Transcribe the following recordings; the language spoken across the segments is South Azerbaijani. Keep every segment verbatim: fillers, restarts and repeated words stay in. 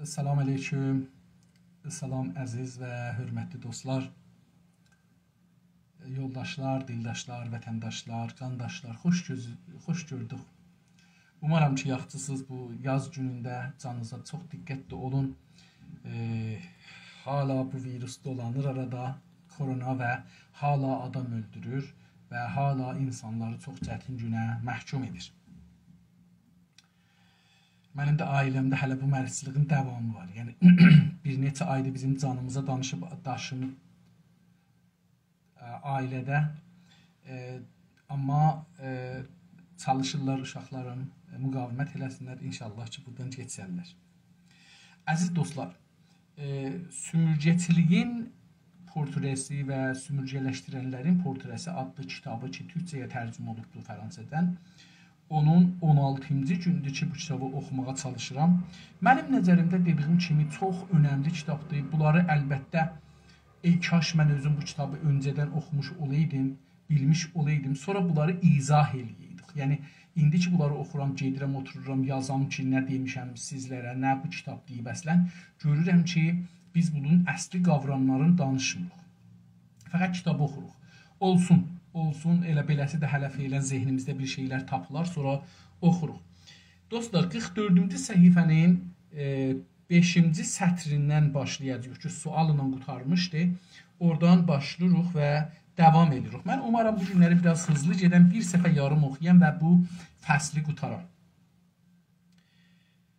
سلام علیکم. سلام عزیز و حؤرمتلی دوستلار. یولداشلار، دیلداشلار، وطنداشلار، قانداشلار، خوش گؤز-، خوش گؤردوک. اومارام کی، یاخشیسینیز بو یاز گونونده، جانینیزا چوخ دقتلی اولون. ائ، حالا بو ویروس دولانیر آرادا، کرونا، و حالا آدام اؤلدورور و حالا اینسانلاری چوخ چتین گونه محکوم ائدیر. منیم ده عائله‌مده هله بو مریضچیلیغین داوامی وار. یعنی، بیر نئچه آیدیر بیزیم جانیمیزا دانیشیب داشینیب، ائ، عائله‌ده. ائ، آمما، ائ، چالیشیرلار اوشاقلاریم، ائ، مقاومت ائله‌سینلر، انشاءالله کی، بورادان کئچرلر. عزیز دوستلار، ائ، سومورگه‌چیلیگین پورتره‌سی و سومورگه‌لشدیرنلرین پورتره‌سی آدلی کیتابی کی، تورکجه‌یه ترجمه اولوبدور فرانسه‌دن، اونون اون آلتینجی گونودور کی، بو کیتابی اوخوماغا چالیشیرام. منیم نظریمده، دئدیگیم کیمی، چوخ اؤنملی کیتابدیر. بونلاری البته، ای کاش من اؤزوم بو کیتابی اؤنجه‌دن اوخوموش اولایدیم، بیلمیش اولایدیم، سونرا بونلاری ایضاح ائله‌یه‌یدیک. یعنی، ایندی کی، بونلاری اوخورام، گئدیرم، اوتورورام، یازام کی، نه دئمیشم سیزلره، نه بو کیتاب دئییب اصلاً، گؤرورم کی، بیز بونون اصلی قاوراملارینی دانیشمیریق. فقط کیتابی اوخوروق. اولسون، اولسون، ائله بئله‌سی ده هله فعلاً ذهنیمیزده بیر شئیلر تاپیلار، سونرا اوخوروق. دوستلار، قیرخ دؤردونجو صفحه‌نین، ائ، بئشینجی سطریندن باشلایاجاغیق کی، سؤاللا قوتارمیشدی. اورادان باشلاییریق و داوام ائدیریک. من اومارام بو گونلری بیر آز هیزلی گئدم، بیر صفحه یاریم اوخویام و بو فصلی قوتارام.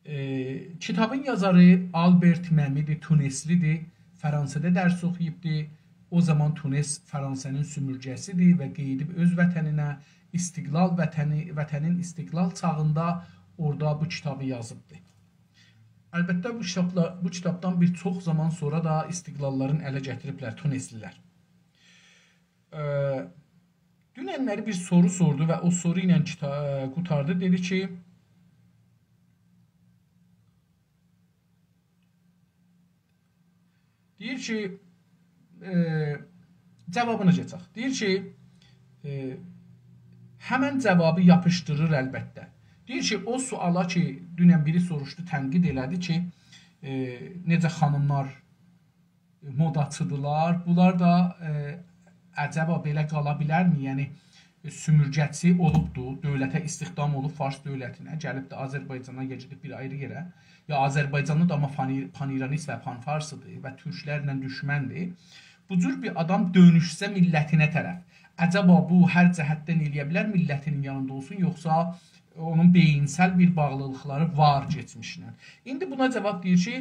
ائ، کیتابین یازاری آلبرت مئمی‌دیر، تونسلی‌دیر. فرانسه‌ده درس اوخویوبدور. او زامان تونس فرانسه‌نین سومورگه‌سی‌دیر و قئییدیب اؤز وطنینه، استقلال وطنی، وطنین استقلال چاغیندا اورادا بو کیتابی یازیبدی. البته، بو کیتابلا-، بو کیتابدان بیر چوخ زامان سونرا دا استقلاللارین اله گتیریبلر تونسلی‌لر. ائ، دوننلری بیر سورو سوردو و او سورو ایله کیتا-، قوتاردی. دئدی کی، دئییر کی، ائ، جاوابینا کئچک. دئییر کی، ائ، همن جاوابی یاپیشدیریر البته. دئییر کی، او سؤالا کی، دونن بیری سوروشدو، تنقید ائله‌دی کی، ائ، نئجه خانیملار موداچی‌دیرلار. بونلار دا، ائ، عجبا بئله قالا بیلرمی؟ یعنی، ائ، سومورگه‌چی اولوبدو، دؤولته استخدام اولوب، فارس دؤولتینه، گلیبدی آذربایجانا، یا گئدیب بیر آیری یئره. یا آذربایجانلی دا، آمما پانی-، پان‌ایرانیست و پان‌فارسی‌دیر و تورکلرله دوشمندیر. بو جور بیر آدام دؤنوشسه میللتینه طرف، عجبا بو هر جهتدن ائله‌یه بیلر میللتینین یانیندا اولسون، یوخسا اونون بئیینسل بیر باغلیلیقلاری وار کئچمیشینن؟ ایندی بونا جاواب دئییر کی،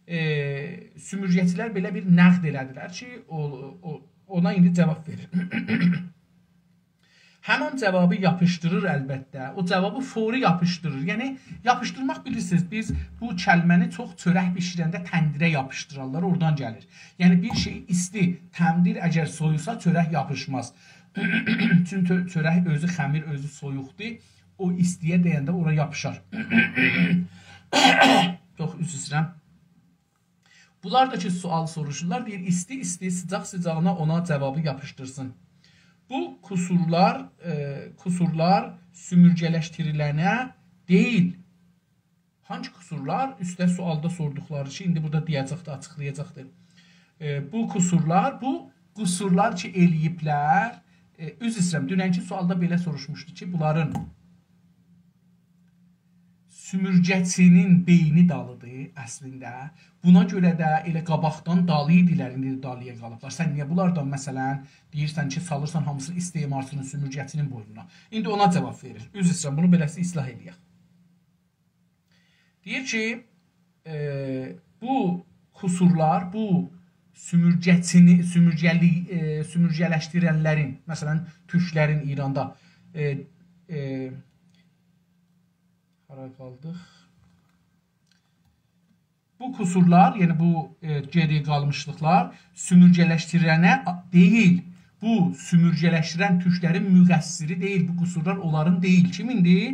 ائ، سومورگه‌چی‌لر بئله بیر نقد ائله‌دیلر کی، او، او، اونا ایندی جاواب وئریر. همن جاوابی یاپیشدیریر البته. او جاوابی فوری یاپیشدیریر. یعنی، یاپیشدیرماق، بیلیرسینیز، بیز بو کلمه‌نی چوخ چؤرک بیشیرنده تندیره یاپیشدیرارلار، اورادان گلیر. یعنی، بیر شئی ایستی، تندیر اگر سویوسا، چؤرک یاپیشماز. چونکی چؤرک اؤزو خمیر، اؤزو سویوقدور. او ایستی‌یه دَینده اورا یاپیشار. چوخ عذر ایسته‌ییرم. بونلار دا کی، سؤال سوروشورلار، دئییر، ایستی، ایستی، سیجاق، سیجاغینا اونا جاوابی یاپیشدیرسین. بو قصورلار، ائ، قصورلار سومورگه‌لشدیریلنه دئییل. هانگی قصورلار؟ اوسته سؤالدا سوردوقلاری کی، ایندی بورادا دئیه‌جکدیر، آچیقلایاجاقدیر. ائ، بو قصورلار، بو قصورلار کی، ائله‌ییبلر، ائ، عذر ایسته‌ییرم، دوننکی سؤالدا بئله سوروشموشدو کی، بونلارین سومورگه‌چی‌نین بئینی دالی‌دیر اصلینده. بونا گؤره ده ائله قاباقدان دالی ایدیلر، ایندی ده دالی‌یا قالیبلار. سن نییه بونلاردان، مثلا، دئییرسن کی، سالیرسان هامیسینی استعمارچی‌نین، سومورگه‌چی‌نین بوینونا؟ ایندی اونا جاواب وئریر. عذر ایسته‌ییرم، بونو بئله‌سی اصلاح ائله‌یک. دئییر کی، ائ، بو قصورلار، بو سومورگه‌چی‌نی، سومورگه‌لی-، ائ، سومورگه‌لشدیرنلرین، مثلا، تورکلرین ایراندا، ائ، ائ، هارا قالدیق؟ بو قصورلار، یعنی بو، ائ، گئری قالمیشلیقلار سومورگه‌لشدیرنه دئییل. بو سومورگه‌لشدیرن تورکلرین مقصری دئییل. بو قصورلار اونلارین دئییل. کیمیندیر؟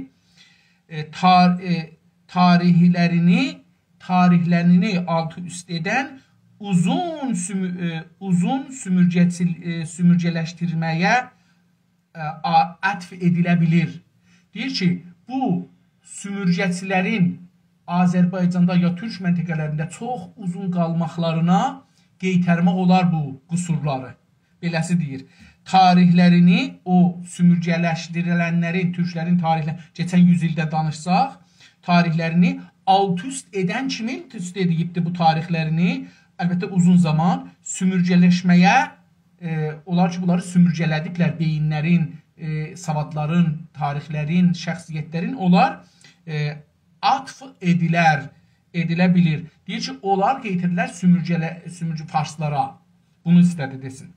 ائ، تار-، ائ، تاریخلرینی، تاریخلرینی آلت اوست ائدن اوزون سومو-، ائ، اوزون سومورگه‌چیل-، ائ، سومورگه‌لشدیرمه‌یه، ائ، آ-، عطف ائدیله بیلیر. دئییر کی، بو سومورگه‌چیلرین آذربایجاندا یا تورک منطقه‌لرینده چوخ اوزون قالماقلارینا قئیترمک اولار بو قصورلاری. بئله‌سی دئییر. تاریخلرینی، او سومورگه‌لشدیریلنلرین، تورکلرین تاریخله-، کئچن یوز ایلده دانیشساق، تاریخلرینی آلت اوست ائدن کیمی، اوست ائدیبدی بو تاریخلرینی. البته، اوزون زامان سومورگه‌لشمه‌یه، ائ، اونلار کی، بونلاری سومورگه‌له‌دیبلر، بئیینلرین، ائ، سوادلارین، تاریخلرین، شخصیتلرین، اونلار، ائ، عطف ائدیلر، ائدیله بیلیر. دئییر کی، اونلار قئیتیردیلر سومورگه‌له-، سومورگه فارسلارا. بونو ایسته‌دی دئسین.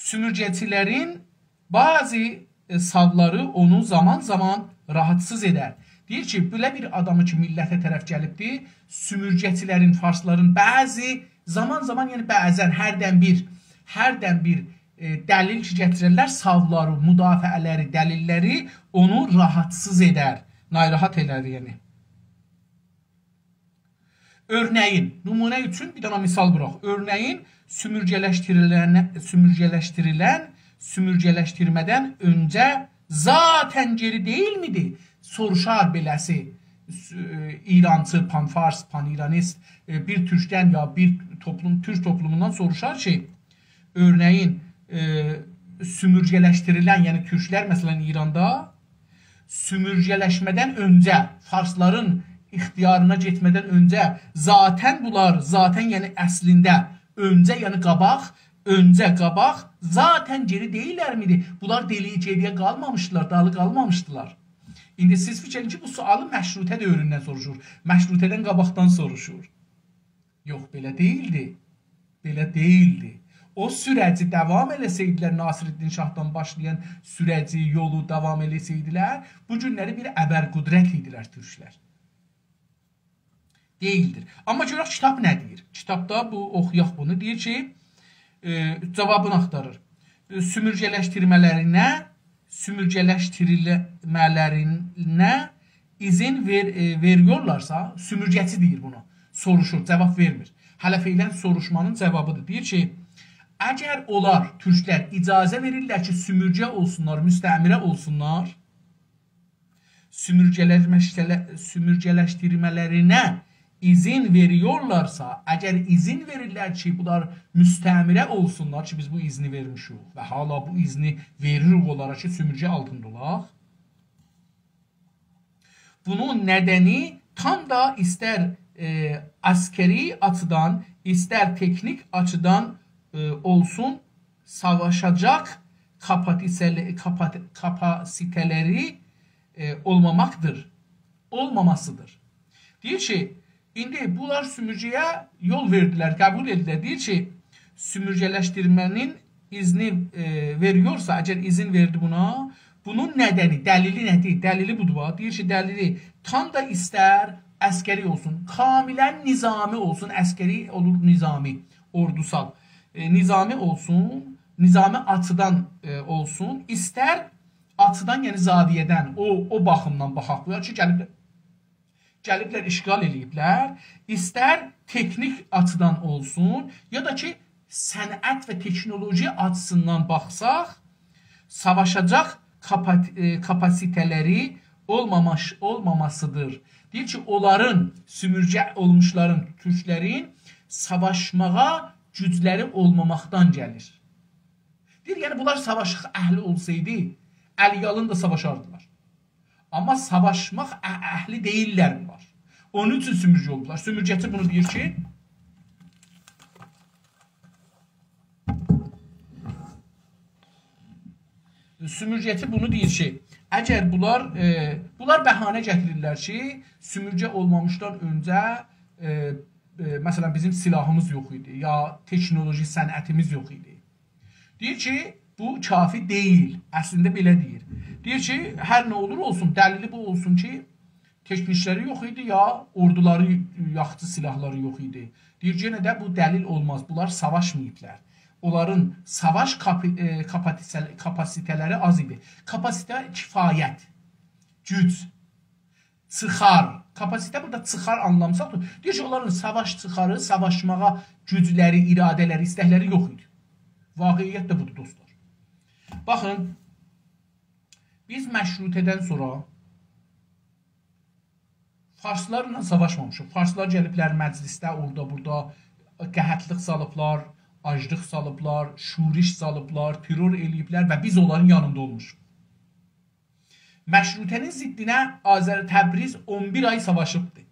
سومورگه‌چیلرین بعضی، ائ، ساولاری اونو زامان زامان راحاتسیز ائدر. دئییر کی، بئله بیر آدامی کی، میللته طرف گلیبدی، سومورگه‌چیلرین، فارسلارین بعضی، زامان زامان، یعنی بعضاً، هردن بیر، هردن بیر، ائ، دلیل کی، گتیررلر، ساولاری، مدافعه‌لری، دلیللری اونو راحاتسیز ائدر، ناراحت ائلر، یعنی. اؤرنه‌یین، نمونه اوچون بیر دنه مثال ووراق. اؤرنه‌یین، سومورگه‌لشدیریلن، سومورگه‌لشدیریلن، سومورگه‌لشدیرمه‌دن اؤنجه ذاتاً گئری دئییلمیدی؟ سوروشار بئله‌سی، سو-، ائ، ایرانچی، پان‌فارس، پان‌ایرانیست، ائ، بیر تورکدن یا بیر توپلوم، تورک توپلوموندان سوروشار کی، اؤرنه‌یین، ائ، سومورگه‌لشدیریلن، یعنی تورکلر، مثلاً، ایراندا سومورگه‌لشمه‌دن اؤنجه، فارسلارین اختیارینا گئتمه‌دن اؤنجه ذاتاً بونلار، ذاتاً، یعنی اصلینده، اؤنجه، یعنی قاباق، اؤنجه، قاباق، ذاتاً گئری دئییللرمیدی؟ بونلار دئلی-، گئری‌یه قالمامیشدیلار، دالی قالمامیشدیلار. ایندی سیز فیکیر ائدین کی، بو سؤالی مشروطه دؤورونده سوروشور. مشروطه‌دن قاباقدان سوروشور. یوخ، بئله دئییلدی. بئله دئییلدی. او سوره‌جی داوام ائله‌سه‌یدیلر، ناصرالدین شاهدان باشلایان سوره‌جی، یولو داوام ائله‌سه‌یدیلر، بو گونلری بیر ابرقدرت ایدیلر تورکلر. دئییلدیر. آمما گؤرک کیتاب نه دئییر؟ کیتابدا بو، اوخویاق بونو. دئییر کی، ائ، جاوابینی آختاریر. ائ، سومورگه‌لشدیرمه‌لرینه، سومورگه‌لشدیریلمه‌لرینه ایذین وئر-، ائ، وئریورلارسا، سومورگه‌چی دئییر بونو، سوروشور، جاواب وئرمیر. هله فعلاً سوروشمانین جاوابیدیر. دئییر کی، اگر اونلار، تورکلر اجازه وئریرلر کی، سومورگه اولسونلار، مستعمره اولسونلار، سومورگه‌لشمه‌شتله-، سومورگه‌لشدیرمه‌لرینه ایذین وئریورلارسا، اگر ایذین وئریرلر کی، بونلار مستعمره اولسونلار کی، بیز بو ایذنی وئرمیشیک و هالا بو ایذنی وئریریک اونلارا کی، سومورگه آلتیندا اولاق. بونون ندنی تام دا ایستر، ائ، عسکری آچیدان، ایستر تکنیک آچیدان، ائ، اولسون، ساواشاجاق کاپاتیسل-، کاپات-، کاپاسیته‌لری، ائ، اولماماقدیر، اولماماسیدیر. دئییر کی، ایندی بونلار سومورگه‌یه یول وئردیلر، قبول ائتدیلر. دئییر کی، سومورگه‌لشدیرمه‌نین ایذنی، ائ، وئریورسا، اگر ایذین وئردی بونا، بونون ندنی، دلیلی نه‌دیر؟ دلیلی بودور، باخ. دئییر کی، دلیلی تام دا ایستر عسکری اولسون، کاملاً نظامی اولسون، عسکری اولور نظامی، اوردوسال. ائ، نظامی اولسون، نظامی آچیدان، ائ، اولسون، ایستر آچیدان، یعنی زاویه‌دن، او، او باخیمدان باخاق. بونلار کی، گلیبلر، گلیبلر، اشغال ائله‌ییبلر. ایستر تکنیک آچیدان اولسون، یا دا کی، صنعت و تکنولوژی آچیسیندان باخساق، ساواشاجاق کاپات-، ائ، کاپاسیته‌لری اولماماش-، اولماماسیدیر. دئییر کی، اونلارین، سومورگه اولموشلارین، تورکلرین ساواشماغا گوجلری اولماماقدان گلیر. دئییر، یعنی بونلار ساواشاق اهلی اولسایدی، الی‌یالین دا ساواشاردیلار. آمما ساواشماق ا-، اهلی دئییللر بونلار. اونون اوچون سومورگه اولدولار. سومورگه‌چی بونو دئییر کی، سومورگه‌چی بونو دئییر کی، اگر بونلار، ائ، بونلار بهانه گتیریرلر کی، سومورگه اولمامیشدان اؤنجه، ائ، ائ، مثلاً، بیزیم سلاحیمیز یوخ ایدی، یا تکنولوژی صنعتیمیز یوخ ایدی. دئییر کی، بو کافی دئییل. اصلینده بئله دئییر. دئییر کی، هر نه اولور اولسون، دلیلی بو اولسون کی، تکنیکلری یوخ ایدی، یا اوردولاری، یاخشی سلاحلاری یوخ ایدی. دئییر، یئنه ده بو دلیل اولماز. بونلار ساواشماییبلار. اونلارین ساواش کاپی-، ائ، کاپاتیسل-، کاپاسیته‌لری آز ایدی. کاپاسیته کفایت، گوج، چیخار، کاپاسیته بورادا چیخار آنلامساز دور. دئییر کی، اونلارین ساواش چیخاری، ساواشماغا گوجلری، اراده‌لری، ایستکلری یوخ ایدی. واقعیت ده بودور، دوستلار. باخین، بیز مشروطه‌دن سونرا فارسلارلا ساواشمامیشیق. فارسلار گلیبلر مجلسده، اورادا، بورادا قحطلیق سالیبلار، آجلیق سالیبلار، شورش سالیبلار، ترور ائله‌ییبلر و بیز اونلارین یانیندا اولموشوق. مشروطه‌نین ضدینه آذر-، تبریز اون بیر آی ساواشیبدی.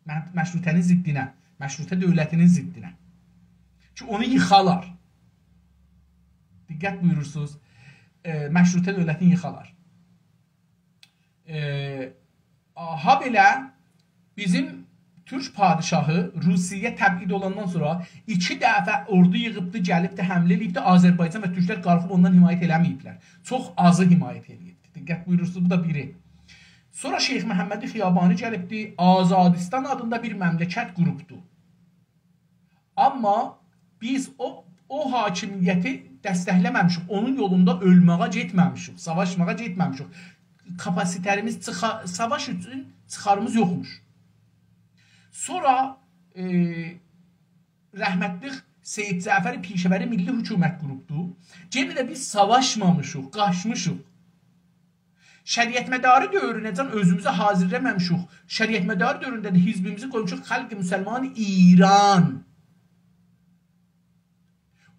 مه-، مشروطه‌نین ضدینه، مشروطه دؤولتینین ضدینه. کی، اونو ییخالار. دقت بویورورسونوز، ائ، مشروطه دؤولتینی ییخالار. ائ، هابئله بیزیم تورک پادشاهی روسیه‌یه تبعید اولاندان سونرا ایکی دفعه اوردو ییغیبدی، گلیبدی، حمله ائله‌ییبدی. آذربایجان و تورکلر قالخیب اوندان حمایت ائله‌مه‌ییبلر. چوخ آزی حمایت ائله‌ییبدی. دقت بویورورسونوز، بو دا بیری. سونرا شیخ محمد خیابانی گلیبدی، آزادیستان آدیندا بیر مملکت قوروبدو. آمما بیز او، او حاکمیتی دستکله‌مه‌میشیک، اونون یولوندا اؤلمه‌یه گئتمه‌میشیک، ساواشماغا گئتمه‌میشیک. کاپاسیته‌میز چیخا-، ساواش اوچون چیخاریمیز یوخموش. سونرا، ائ، رحمتلی سید جعفر پیشه‌وری میللی حکومت قوروبدو. یئنه ده بیز ساواشمامیشیق، قاچمیشیق. شریعتمداری دؤورونه‌جن اؤزوموزو حاضیرلامامیشیق. شریعتمداری دؤورونده ده حزبیمیزی قویموشوق خلق مسلمان ایران.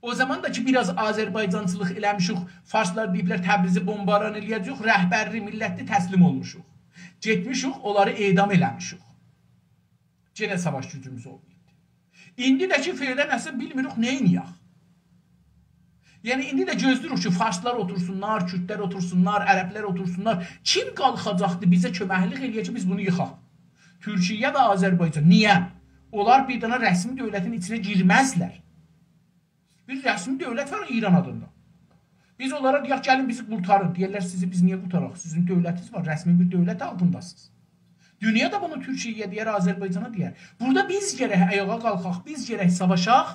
او زامان دا کی، بیر آز آذربایجانچیلیق ائله‌میشیک، فارسلار دئییبلر تبریزی بمباران ائله‌یه‌جه‌ییک، رهبرلی میللتلی تسلیم اولموشوق. گئتمیشیک، اونلاری اعدام ائله‌میشیک. یئنه ساواش گوجوموز اولماییبدی. ایندی ده کی، فعلاً اصلاً بیلمیریک نه ائله‌یک. یعنی، ایندی ده گؤزله‌ییریک کی، فارسلار اوتورسونلار، کوردلر اوتورسونلار، عربلر اوتورسونلار. کیم قالخاجاقدی بیزه کؤمکلیک ائله‌یه کی، بیز بونو ییخاق؟ تورکیه و آذربایجان. نییه؟ اونلار بیر دنه رسمی دؤولتین ایچینه گیرمزلر. بیر رسمی دؤولت وار ایران آدیندا. بیز اونلارا دئیک، «گلین بیزی قورتارین.» دئیرلر، «سیزی بیز نییه قورتاراق؟ سیزین دؤولتینیز وار، رسمی بیر دؤولت آلتینداسینیز.» دونیا دا بونو تورکیه‌یه دئیر، آذربایجانا دئیر. بورادا بیز گرک آیاغا قالخاق، بیز گرک ساواشاق.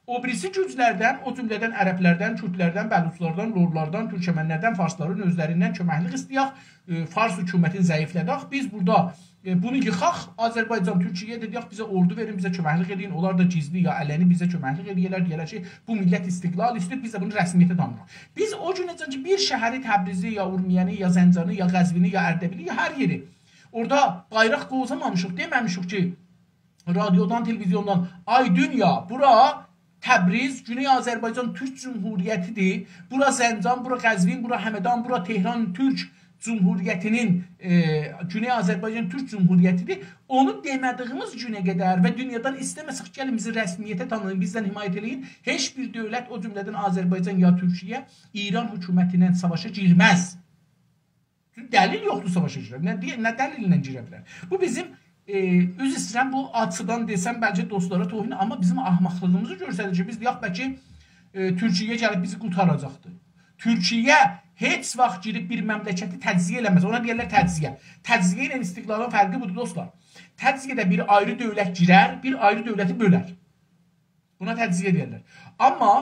او بیریسی گوجلردن، او جمله‌دن عربلردن، کوردلردن، بلوچلاردان، لورلاردان، تورکمنلردن، فارسلارین اؤزلریندن کؤمکلیک ایسته‌یک. ائ، فارس حکومتینی ضعیفلدک. بیز بورادا، ائ، بونو ییخاق. آذربایجان، تورکیه‌یه ده دئیک، بیزه اوردو وئرین، بیزه کؤمکلیک ائله‌یین. اونلار دا گیزلی یا علنی بیزه کؤمکلیک ائله‌یه‌لر. دئیه‌لر کی، بو میللت استقلال ایسته‌ییر، بیز ده بونو رسمیته تانییریق. بیز او گونه‌جن کی، بیر شهری، تبریزی، یا اورمیه‌نی، یا زنجانی، یا قزوینی، یا اردبیلی، یا هر یئری، اورادا بایراق قووزامامیشیق، دئمه‌میشیک کی، رادیودان، تلویزیوندان، «آی دونیا، بورا تبریز، گونئی آذربایجان تورک جمهوریتی‌دیر. بورا زنجان، بورا قزوین، بورا همدان، بورا تهران تورک جمهوریتی‌نین، ائ، گونئی آذربایجان تورک جمهوریتی‌دیر.» اونو دئمه‌دیییمیز گونه قدر و دونیادان ایسته‌مه‌سک، «گلین بیزی رسمیته تانییین، بیزدن حمایت ائله‌یین»، هئچ بیر دؤولت، او جمله‌دن آذربایجان یا تورکیه، ایران حکومتی ایله ساواشا گیرمز. چونکی دلیل یوخدور ساواشا گیره. نه دئیه، نه دلیلله گیره بیلر؟ بو بیزیم، ائ، عذر ایسته‌ییرم، بو آچیدان دئسم بلکه دوستلارا توهین، آمما بیزیم احمقلیغیمیزی گؤستریر کی، بیز دئیک بلکه، ائ، تورکیه گلیب بیزی قورتاراجاقدیر. تورکیه هئچ واخت گیریب بیر مملکتی تجزیه ائله‌مز. اونا دئیرلر تجزیه. تجزیه ایله استقلالین فرقی بودور، دوستلار. تجزیه‌ده بیر آیری دؤولت گیرر، بیر آیری دؤولتی بؤلر. بونا تجزیه دئیرلر. آمما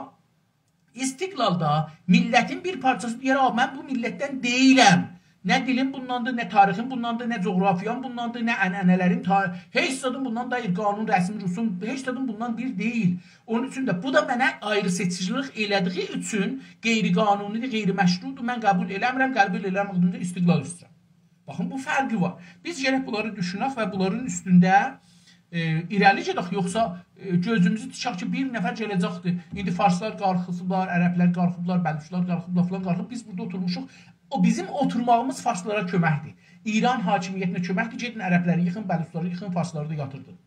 استقلالدا میللتین بیر پارچاسی دئیر: «آ، من بو میللتدن دئییلم. نه دیلیم بونداندیر، نه تاریخیم بونداندیر، نه جغرافیام بونداندیر، نه عنعنه‌لریم، تا-، هئچ زادیم بوندان دئییل، قانون، رسم، رسوم، هئچ زادیم بوندان بیر دئییل. اونون اوچون ده بو دا منه آیری‌سئچیجیلیک ائله‌دییی اوچون غیرقانونی‌دیر، غیرمشروعدور، من قبول ائله‌میرم، قبول ائله‌مه‌دیییم اوچون ده استقلال ایسته‌ییرم.» باخین، بو فرقی وار. بیز گرک بونلاری دوشونک و بونلارین اوستونده، ائ، ایره‌لی گئدک، یوخسا، ائ، گؤزوموزو تیکک کی، بیر نفر گله‌جکدیر. ایندی فارسلار قالخیبلار، عربلر قالخیبلار، بلوچلار قالخیبلار، فلان قالخیب. بیز بورادا اوتورموشوق. او بیزیم اوتورماغیمیز فارسلارا کؤمکدیر. ایران حاکمیتینه کؤمکدیر. گئدین عربلری ییخین، بلوچلاری ییخین، فارسلاری دا یاتیردین.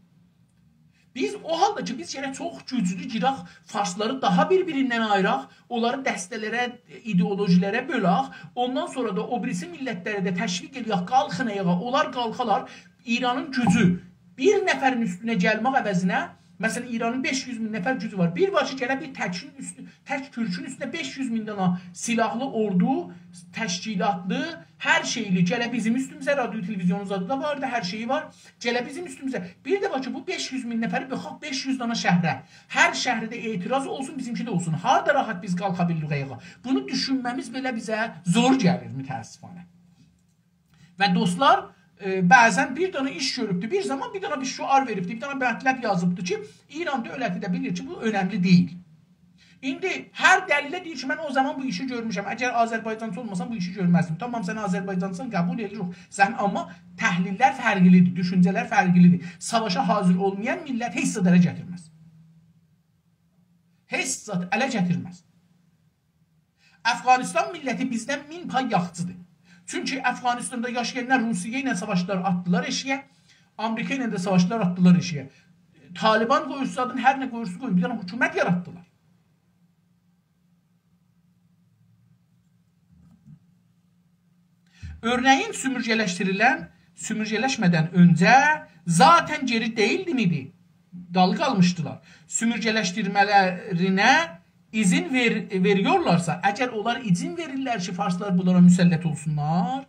بیز او حالدا کی، بیز گرک چوخ گوجلو گیرک، فارسلاری داها بیر-بیریندن آییراق، اونلاری دسته‌لره، ایدئولوژی‌لره بؤلک، اوندان سونرا دا او بیریسی میللتلری ده تشویق ائله‌یک، قالخین آیاغا، اونلار قالخالار، ایرانین گوجو بیر نفرین اوستونه گلمک عوضینه، مثلا، ایرانین بئش یوز مین نفر گوجو وار. بیر وار کی، گله بیر تکین اوستو-، تک تورکون اوستونه بئش یوز مین دنه سلاحلی اوردو، تشکیلاتلی، هر شئیلی، گله بیزیم اوستوموزه، رادیو، تلویزیونون زادی دا واردی، هر شئیی وار. گله بیزیم اوستوموزه. بیر ده وار کی، بو بئش یوز مین نفری بؤلک بئش یوز دنه شهره. هر شهرده اعتراض اولسون، بیزیمکی ده اولسون. هاردا راحت بیز قالخا بیلیریک آیاغا؟ بونو دوشونمه‌میز بئله بیزه زور گلیر، متأسفانه. و دوستلار، ائ، بعضا بیر دنه ایش گؤروبدو، بیر زامان بیر دنه بیر شعار وئریبدی، بیر دنه مطلب یازیبدی کی، ایران دؤولتی ده بیلیر کی، بو اؤنملی دئییل. ایندی هر دلیله دئییر کی، من او زامان بو ایشی گؤرموشم. اگر آذربایجانچی اولماسام، بو ایشی گؤرمزدیم. تامام، سن آذربایجانچیسان، قبول ائدیریک. سن، آمما تحلیل‌لر فرقلی‌دیر، دوشونجه‌لر فرقلی‌دیر. ساواشا حاضیر اولمایان میللت هئچ زاد اله گتیرمز. هئچ زاد اله گتیرمز. افغانستان میللتی بیزدن مین پای یاخچی‌دیر. چونکی افغانستاندا یاشایانلار روسیه ایله ساواشدیلار، آتدیلار ائشیگه. آمریکا ایله ده ساواشدیلار، آتدیلار ائشیگه. طالبان قوی اوستادین، هر نه قویورسا قویون، بیر دنه حکومت یاراتدیلار. اؤرنه‌یین سومورگه‌لشدیریلن، سومورگه‌لشمه‌دن اؤنجه ذاتاً گئری دئییلدیمیدی؟ دالی قالمیشدیلار. سومورگه‌لشدیرمه‌لرینه ایذین وئر-، وئریورلارسا، اگر اونلار ایذین وئریرلر کی، فارسلار بونلارا مسلط اولسونلار،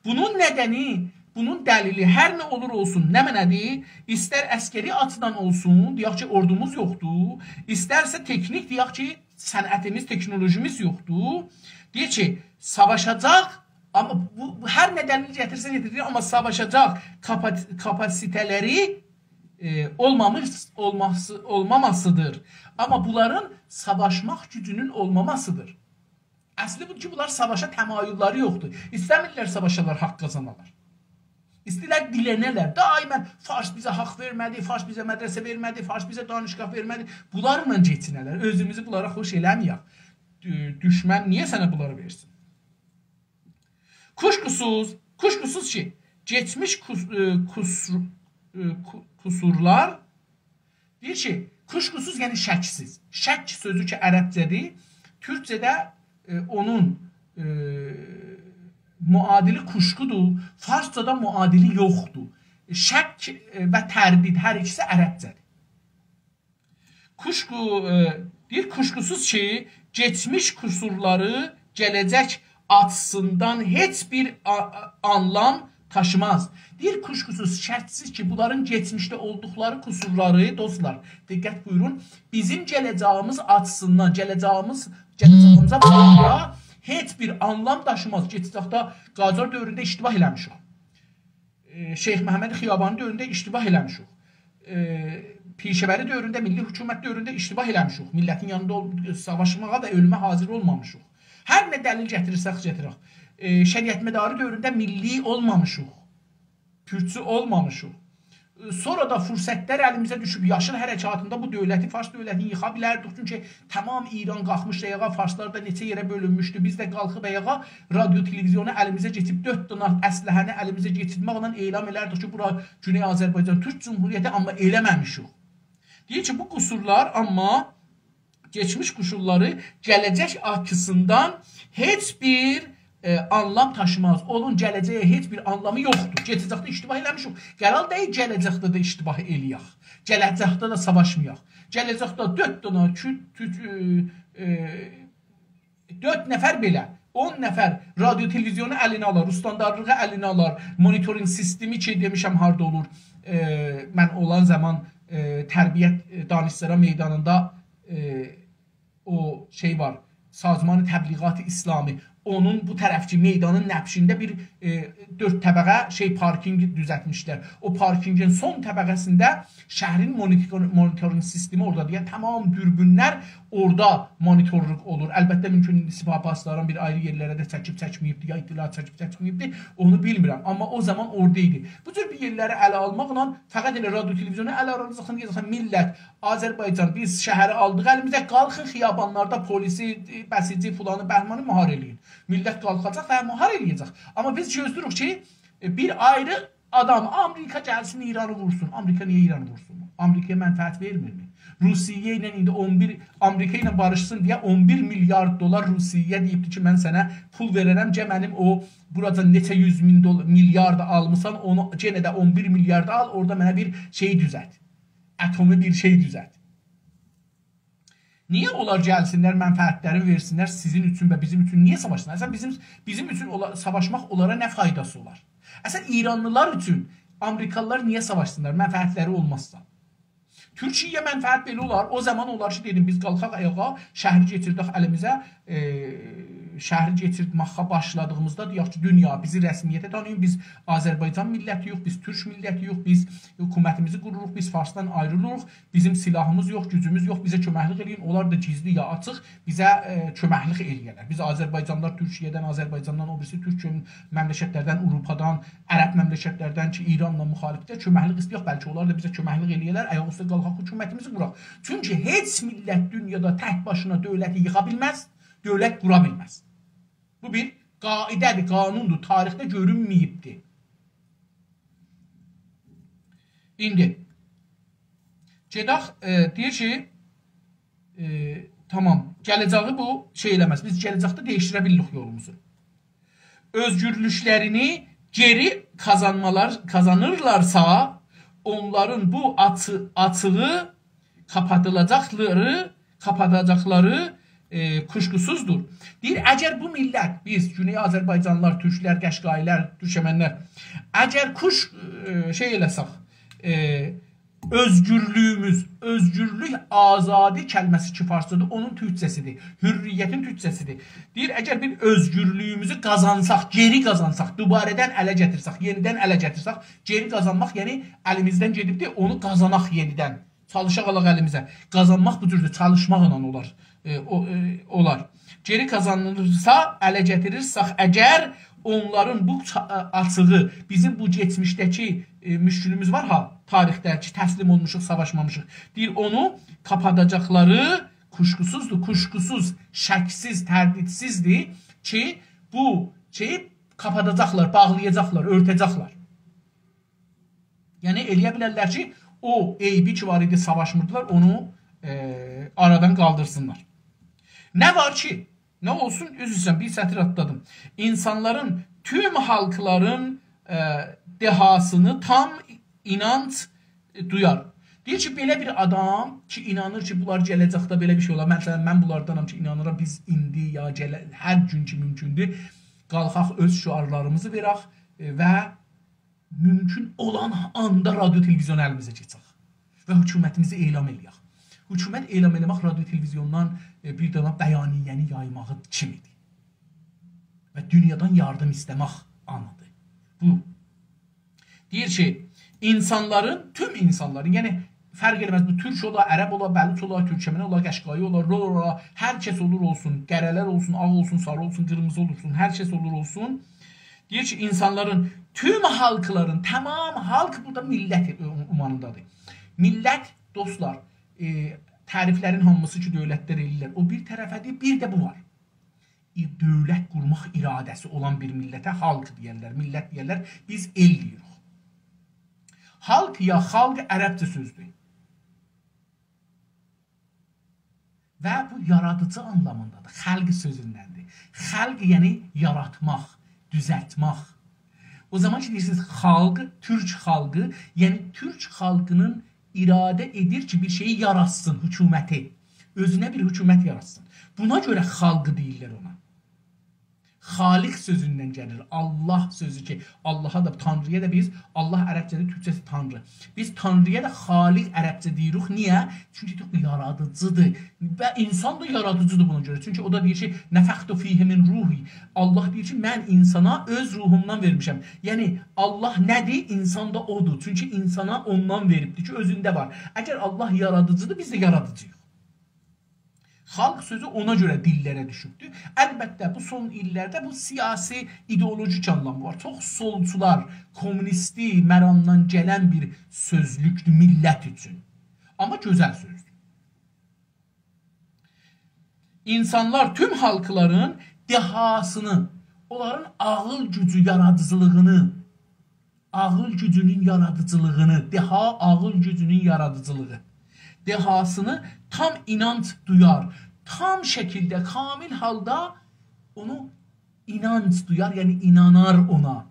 بونون ندنی، بونون دلیلی هر نه اولور اولسون، نمنه‌دیر، ایستر عسکری آچیدان اولسون، دئیک کی، اوردوموز یوخدور، ایسترسه تکنیک، دئیک کی، صنعتیمیز، تکنولوژیمیز یوخدور. دئییر کی، ساواشاجاق، آمما بو، بو هر نه دلیل گتیرسه گتیریر، آمما ساواشاجاق کاپا-، کاپاسیته‌لری، ائ، اولمامیش، اولماسی، اولماماسیدیر. آمما بونلارین ساواشماق گوجونون اولماماسیدیر. اصلی بودور کی، بونلار ساواشا تمایل‌لری یوخدور. ایسته‌میرلر ساواشالار، حاق قازانالار. ایسته‌ییرلر دیلنه‌لر. دائماً فارس بیزه حاق وئرمه‌دی، فارس بیزه مدرسه وئرمه‌دی، فارس بیزه دانشگاه وئرمه‌دی. بونلارلا کئچینه‌لر. اؤزوموزو بونلارا خوش ائله‌مه‌یک. دو-، دوشمن نییه سنه بونلاری وئرسین؟ کوشکوسوز، کوشکوسوز کی، کئچمیش قوس-، ائ، قوسور-، ائ، قو-، قوسورلار، دئییر کی، کوشکوسوز، یعنی شکسیز. شک سؤزو کی، عربجه‌دیر، تورکجه‌ده، ائ، اونون، ائ، معادلی کوشکودور، فارسجادا معادلی یوخدور. شک، ائ، و تردید هر ایکیسی عربجه‌دیر. کوشکو، ائ، دئییر، کوشکوسوز کی، کئچمیش قوسورلاری گله‌جک آچیسیندان هئچ بیر آ-، آ-، آنلام داشیماز. دئییر، کوشکوسوز، شکسیز کی، بونلارین کئچمیشده اولدوقلاری قوسورلاری، دوستلار، دقت بویورون، بیزیم گله‌جه‌ییمیز آچیسیندان، گله‌جه‌ییمیز، گله‌جه‌ییمیزه باخاندا هئچ بیر آنلام داشیماز. کئچه‌جکده قاجار دؤورونده اشتباه ائله‌میشیک. ائ، شیخ محمد خیابانی دؤورونده اشتباه ائله‌میشیک. ائ، پیشه‌وری دؤورونده، میللی حکومت دؤورونده اشتباه ائله‌میشیک. میللتین یانیندا اول-، ساواشماغا و اؤلومه حاضر اولمامیشیق. هر نه دلیل گتیریرسک گتیرک. ائ، شریعتمداری دؤورونده میللی اولمامیشیق. تورکچو اولمامیشیق. ائ، سونرا دا فرصت‌لر الیمیزه دوشوب، یاشیل حرکاتیندا بو دؤولتی، فارس دؤولتینی ییخا بیلردیک. چونکی تمام ایران قالخمیشدی آیاغا، فارسلار دا نئچه یئره بؤلونموشدو. بیز ده قالخیب آیاغا، رادیو تلویزیونو الیمیزه کئچیب، دؤرد دنه اسلحه‌نی الیمیزه کئچیرمکله اعلان ائلردیک کی، بورا گونئی آذربایجان تورک جمهوریتی، آمما ائله‌مه‌میشیک. دئییر کی، بو قوسورلار، آمما کئچمیش قوسورلاری گله‌جک آچیسیندان هئچ بیر، ائ، آنلام داشیماز. اونون گله‌جه‌یه هئچ بیر آنلامی یوخدور. کئچه‌جکده اشتباه ائله‌میشیک. قرار دئییل گله‌جکده ده اشتباه ائله‌یک. گله‌جکده ده ساواشمایاق. گله‌جکده دؤرد دنه تو-، تو-، ائ، ائ، دؤرد نفر بئله، اون نفر رادیو تلویزیونو الینه آلار، استاندارلیغی الینه آلار، مونیتورینگ سیستمی کی، دئمیشم هاردا اولور، ائ، من اولان زامان، ائ، تربیت، ائ، دانشسرا میدانیندا، ائ، او شئی وار، سازمان تبلیغات اسلامی، اونون بو طرفکی میدانین نبشینده بیر، ائ، دؤرد طبقه شئی، پارکینگ دوزلتمیشلر. او پارکینگین سون طبقه‌سینده شهرین مونیتور-، مونیتورینگ سیستمی اورادا، دئیه تمام دوربین‌لر اورادا مونیتورلوق اولور. البته، مومکون ایندی سپاه پاسداران بیر آیری یئرلره ده چکیب چکمه‌ییبدی، یا اطلاعات چکیب چکمه‌ییبدی، اونو بیلمیرم. آمما او زامان اورادا ایدی. بو جور بیر یئرلری اله آلماقلا فقط ائله رادیو تلویزیونو اله آلاجاقسان، دئیه‌جکسن، میللت، آذربایجان، بیز شهری آلدیق الیمیزه، قالخین خیابانلاردا پلیسی، بسیجی، فلانی، بهمانی مهار ائله‌یین. میللت قالخاجاق و مهار ائله‌یه‌جک. آمما بیز گؤزله‌ییریک کی، ائ، بیر آیری آدام، آمریکا گلسین ایرانی وورسون. آمریکا نییه ایرانی وورسون؟ آمریکایا منفعت وئرمیرمی؟ روسیه ایله ایندی اون بیر، آمریکا ایله باریشسین دئیه اون بیر میلیارد دلار روسیه‌یه دئییبدی کی، من سنه پول وئررم، گل منیم او بوراجان نئچه یوز مین دل-، میلیارد آلمیسان، اونو یئنه ده اون بیر میلیارد آل، اورادا منه بیر شئی دوزلت. اتمی بیر شئی دوزلت. نییه اونلار گلسینلر، منفعت‌لرینی وئرسینلر سیزین اوچون و بیزیم اوچون نییه ساواشسینلار؟ اصلاً بیزیم، بیزیم اوچون اولا-، ساواشماق اونلارا نه فایداسی اولار؟ اصلاً ایرانلیلار اوچون آمریکالیلار نییه ساواشسینلار، منفعت‌لری اولمازسا؟ تورکیه‌یه منفعت بئله اولار. او زامان اولار کی، دئدیم، بیز قالخاق آیاغا، شهری کئچیردک الیمیزه، ائ، شهری کئچیرتمه‌یه باشلادیغیمیزدا، دئیک کی، دونیا بیزی رسمیته تانییین، بیز آذربایجان میللتی‌یوخ، بیز تورک میللتی‌یوخ، بیز حکومتیمیزی قوروروق، بیز فارسدان آیریلیریق، بیزیم سلاحیمیز یوخ، گوجوموز یوخ، بیزه کؤمکلیک ائله‌یین. اونلار دا گیزلی یا آچیق بیزه، ائ، کؤمکلیک ائله‌یه‌لر. بیز آذربایجانلیلار تورکیه‌دن، آذربایجاندان، او بیریسی تورک مملکتلردن، آوروپادان، عرب مملکتلردن کی، ایرانلا مخالفدیر، کؤمکلیک ایسته‌یک، بلکه اونلار دا بیزه کؤمکلیک ائله‌یه‌لر، آیاق اوسته قالخاق، حکومتیمیزی قوراق. چونکی هئچ میللت دونیادا تک باشینا دؤولتی ییخا بیلمز، دؤولت قورا بیلمز. بو بیر قاعده‌دیر، قانوندور، تاریخده گؤرونمه‌ییبدیر. ایندی گئدک، ائ، دئییر کی، ائ، تامام، گله‌جه‌یی بو شئی ائله‌مز. بیز گله‌جکده دییشدیره بیلیریک یولوموزو. اؤزگورلوکلرینی گئری قازانمالار، قازانیرلارسا، اونلارین بو آچی-، آچیغی قاپادیلاجاقلاری، قاپاداجاقلاری، ائ، کوشکوسوزدور. دئییر، اگر بو میللت، بیز، گونئی آذربایجانلیلار، تورکلر، قشقاییلار، تورکمنلر، اگر کوش-، ائ، شئی ائله‌سک، ائ، اؤزگورلویوموز، اؤزگورلوک، آزادی کلمه‌سی کی فارسجادیر، اونون تورکجه‌سیدیر، حریتین تورکجه‌سیدیر. دئییر، اگر بیر اؤزگورلویوموزو قازانساق، گئری قازانساق، دوباره‌دن اله گتیرسک، یئنیدن اله گتیرسک، گئری قازانماق، یعنی الیمیزدن گئدیبدیر، اونو قازاناق یئنیدن. چالیشاق آلاق الیمیزه. قازانماق بو جوردور، چالیشماقلا اولار. ائ، او، ائ، اولار. گئری قازانیرسا، اله گتیریرسک اگر، اونلارین بو چا-، ائ، آچیغی، بیزیم بو کئچمیشده‌کی، ائ، مشکلیمیز وار ها، تاریخده کی، تسلیم اولموشوق، ساواشمامیشیق. دئییر، اونو قاپاداجاقلاری کوشکوسوزدور، کوشکوسوز، شکسیز، تردیدسیزدیر کی، بو شئیی قاپاداجاقلار، باغلایاجاقلار، اؤرته‌جکلر. یعنی، ائله‌یه بیلرلر کی، او عیبی کی وار ایدی، ساواشمیردیلار، اونو، ائ، آرادان قالدیرسینلار. نه وار کی، نه اولسون، عذر ایسته‌ییرم، بیر سطیر آتلادیم. اینسانلارین، توم خالقلارین، ائ، دهاسینی تام اینانج دویار. دئییر کی، بئله بیر آدام کی، اینانیر کی، بونلار گله‌جکده بئله بیر شئی اولار. مثلا، من بونلاردانام کی، اینانیرام، بیز ایندی یا گله-، هر گون کی مومکوندور، قالخاق اؤز شعارلاریمیزی وئرک، ائ، و مومکون اولان آندا رادیو، تلویزیون الیمیزه کئچک و حکومتیمیزی اعلام ائله‌یک. حکومت اعلام ائله‌مک رادیو، تلویزیوندان، ائ، بیر دنه بیانیه‌نی یایماغی کیمیدیر. و دونیادان یاردیم ایسته‌مک آنیدیر. بو دئییر کی، اینسانلارین، توم اینسانلارین، یعنی فرق ائله‌مز، بو تورک اولا، عرب اولا، بلوچ اولا، تورکمن اولا، قشقایی اولا، لور اولا، هر کس اولور اولسون، قره‌لر اولسون، آغ اولسون، ساری اولسون، قیرمیزی اولسون، هر کس اولور اولسون، دئییر کی، اینسانلارین، توم خالقلارین، تمام خالق بورادا میللت عمومینده‌دیر. میللت، دوستلار، ائ، تعریفلرین هامیسی کی، دؤولتلر ائله‌ییرلر، او بیر طرفه‌دیر، بیر ده بو وار. ای-، دؤولت قورماق اراده‌سی اولان بیر میللته خالق دئیرلر، میللت دئیرلر، بیز ائل دئییریک. خالق یا خالق عربجه سؤزدور. و بو یارادیجی آنلامیندادیر. خلق سؤزوندندیر. خلق، یعنی یاراتماق، دوزلتمک. او زامان کی، دئییرسینیز خالق، تورک خالقی، یعنی تورک خالقینین اراده ائدیر کی، بیر شئیی یاراتسین، حکومتی. اؤزونه بیر حکومت یاراتسین. بونا گؤره خالق دئییرلر اونا. خالق سؤزوندن گلیر. الله سؤزو کی، اللها دا، تانرییا دا بیز، الله عربجه‌دیر، تورکجه‌سی تانری. بیز تانرییا دا خالق عربجه دئییریک. نییه؟ چونکی دئییر، بو یارادیجیدیر. و اینسان دا یارادیجیدیر بونا گؤره. چونکی او دا دئییر کی، «نفخت فیه من روحی.» الله دئییر کی، «من اینسانا اؤز روحومدان وئرمیشم.» یعنی، الله نه‌دیر؟ اینسان دا اودور. چونکی اینسانا اوندان وئریبدیر کی، اؤزونده وار. اگر الله یارادیجیدیر، بیز ده یارادیجی‌ییق. خالق سؤزو اونا گؤره دیللره دوشوبدور. البته، بو سون ایللرده بو سیاسی، ایدئولوژیک آنلامی وار. چوخ سولچولار، کومونیستی مرامدان گلن بیر سؤزلوکدور میللت اوچون. آمما گؤزل سؤزدور. اینسانلار، توم خالقلارین دهاسینی، اونلارین عاغیل گوجو، یارادیجیلیغینی، عاغیل گوجونون یارادیجیلیغینی، دها، عاغیل گوجونون یارادیجیلیغی، دهاسینی تام اینانج دویار. تام شکیلده، کامل حالدا اونو اینانج دویار، یعنی اینانار اونا.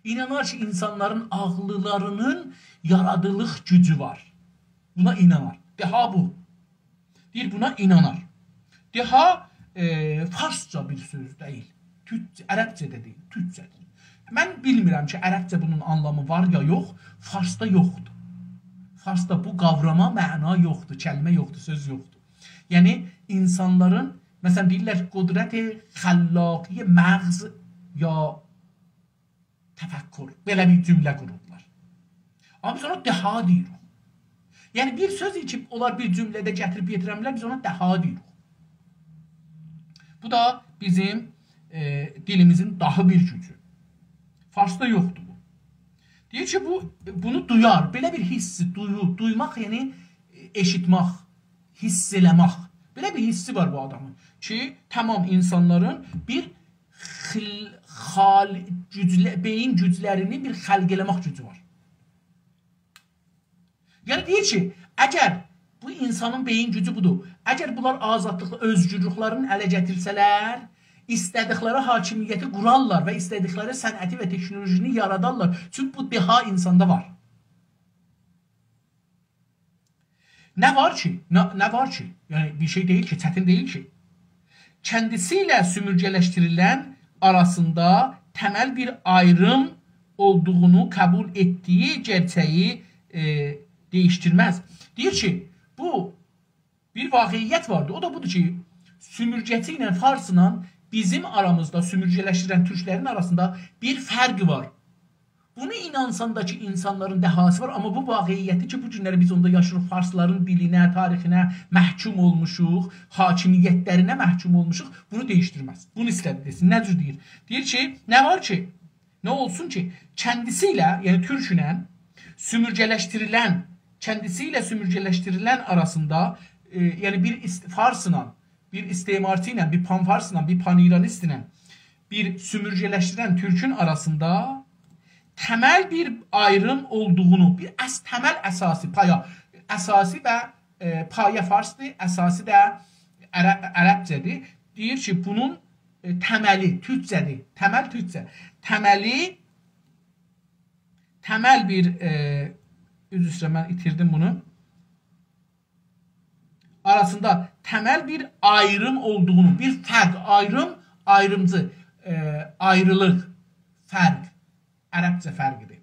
اینانار کی، اینسانلارین عاغیللارینین یارادیلیق گوجو وار. بونا اینانار. دها بو. دئییر، بونا اینانار. دها، ائ، فارسجا بیر سؤز دئییل. تورک-، عربجه ده دئییل، تورکجه‌دیر. من بیلمیرم کی، عربجه بونون آنلامی وار یا یوخ، فارسدا یوخدور. فارسدا بو قاوراما معنا یوخدور، کلمه یوخدور، سؤز یوخدور. یعنی، اینسانلارین مثلا، دئییرلر، قدرت خلاقی مغز یا تفکر. بئله بیر جمله قوروبلار. آمما بیز اونا دها دئییریک. یعنی، بیر سؤز کی، اونلار بیر جمله‌ده گتیریب یئتیره بیلر، بیز اونا دها دئییریک. بو دا بیزیم، ائ، دیلیمیزین داهی بیر گوجو. فارسدا یوخدور بو. دئییر کی، بو، بونو دویار. بئله بیر حسی، دویو، دویماق، یعنی، ائ، ائشیتمک، حیس ائله‌مک. بئله بیر حسی وار بو آدامین کی، تمام اینسانلارین بیر خل-، خال-، گوجله-، بئیین گوجلرینی بیر خلق ائله‌مک گوجو وار. یعنی دئییر کی، اگر بو اینسانین بئیین گوجو بودور، اگر بونلار آزادلیقلا، اؤزگورلوکلرینی اله گتیرسه‌لر، ایسته‌دیکلری حاکمیتی قورارلار و ایسته‌دیکلری صنعتی و تکنولوژینی یارادارلار. چونکی بو دها اینساندا وار. نه وار کی؟ نه، نه وار کی؟ یعنی، بیر شئی دئییل کی، چتین دئییل کی. Kendisiyle sömürgeleştirilen arasında temel bir ayrım olduğunu kabul ettiği gerçeği, e, değiştirmez. دئییر کی، بو بیر واقعیت واردیر. او دا بودور کی، سومورگه‌چی ایله فارسلا بیزیم آرامیزدا، سومورگه‌لشدیریلن تورکلرین آراسیندا بیر فرق وار. بونو اینانسان دا کی، اینسانلارین دهاسی وار، آمما بو واقعیتی کی، بو گونلری بیز اوندا یاشاییریق، فارسلارین دیلینه، تاریخینه محکوم اولموشوق، حاکمیتلرینه محکوم اولموشوق، بونو دییشدیرمز. بونو ایسته‌دی دئسین. نه جور دئییر؟ دئییر کی، نه وار کی؟ نه اولسون کی، kendisiyle، یعنی تورکونن، sömürgeleştirilen، kendisiyle sömürgeleştirilen arasında، ائ، یعنی بیر ایست-، فارسلا، بیر استعمارچی ایله، بیر پان‌فارسلا، بیر پان‌ایرانیست ایله، بیر سومورگه‌لشدیرن تورکون آراسیندا temel bir ayrım olduğunu، بیر اس-، تمل اساسی، پایا، اساسی و، ائ، پایه فارسدیر، اساسی ده عر-، عربجه‌دیر. دئییر کی، بونون، ائ، تملی، تورکجه‌دیر، تمل تورکجه، تملی، تمل بیر، ائ، عذر ایسته‌ییرم، من ایتیردیم بونو. آراسیندا تمل بیر آیریم اولدوغونو، بیر فرق، آیریم، آیریمجی، ائ، آیریلیق، فرق، عربجه فرقیدیر.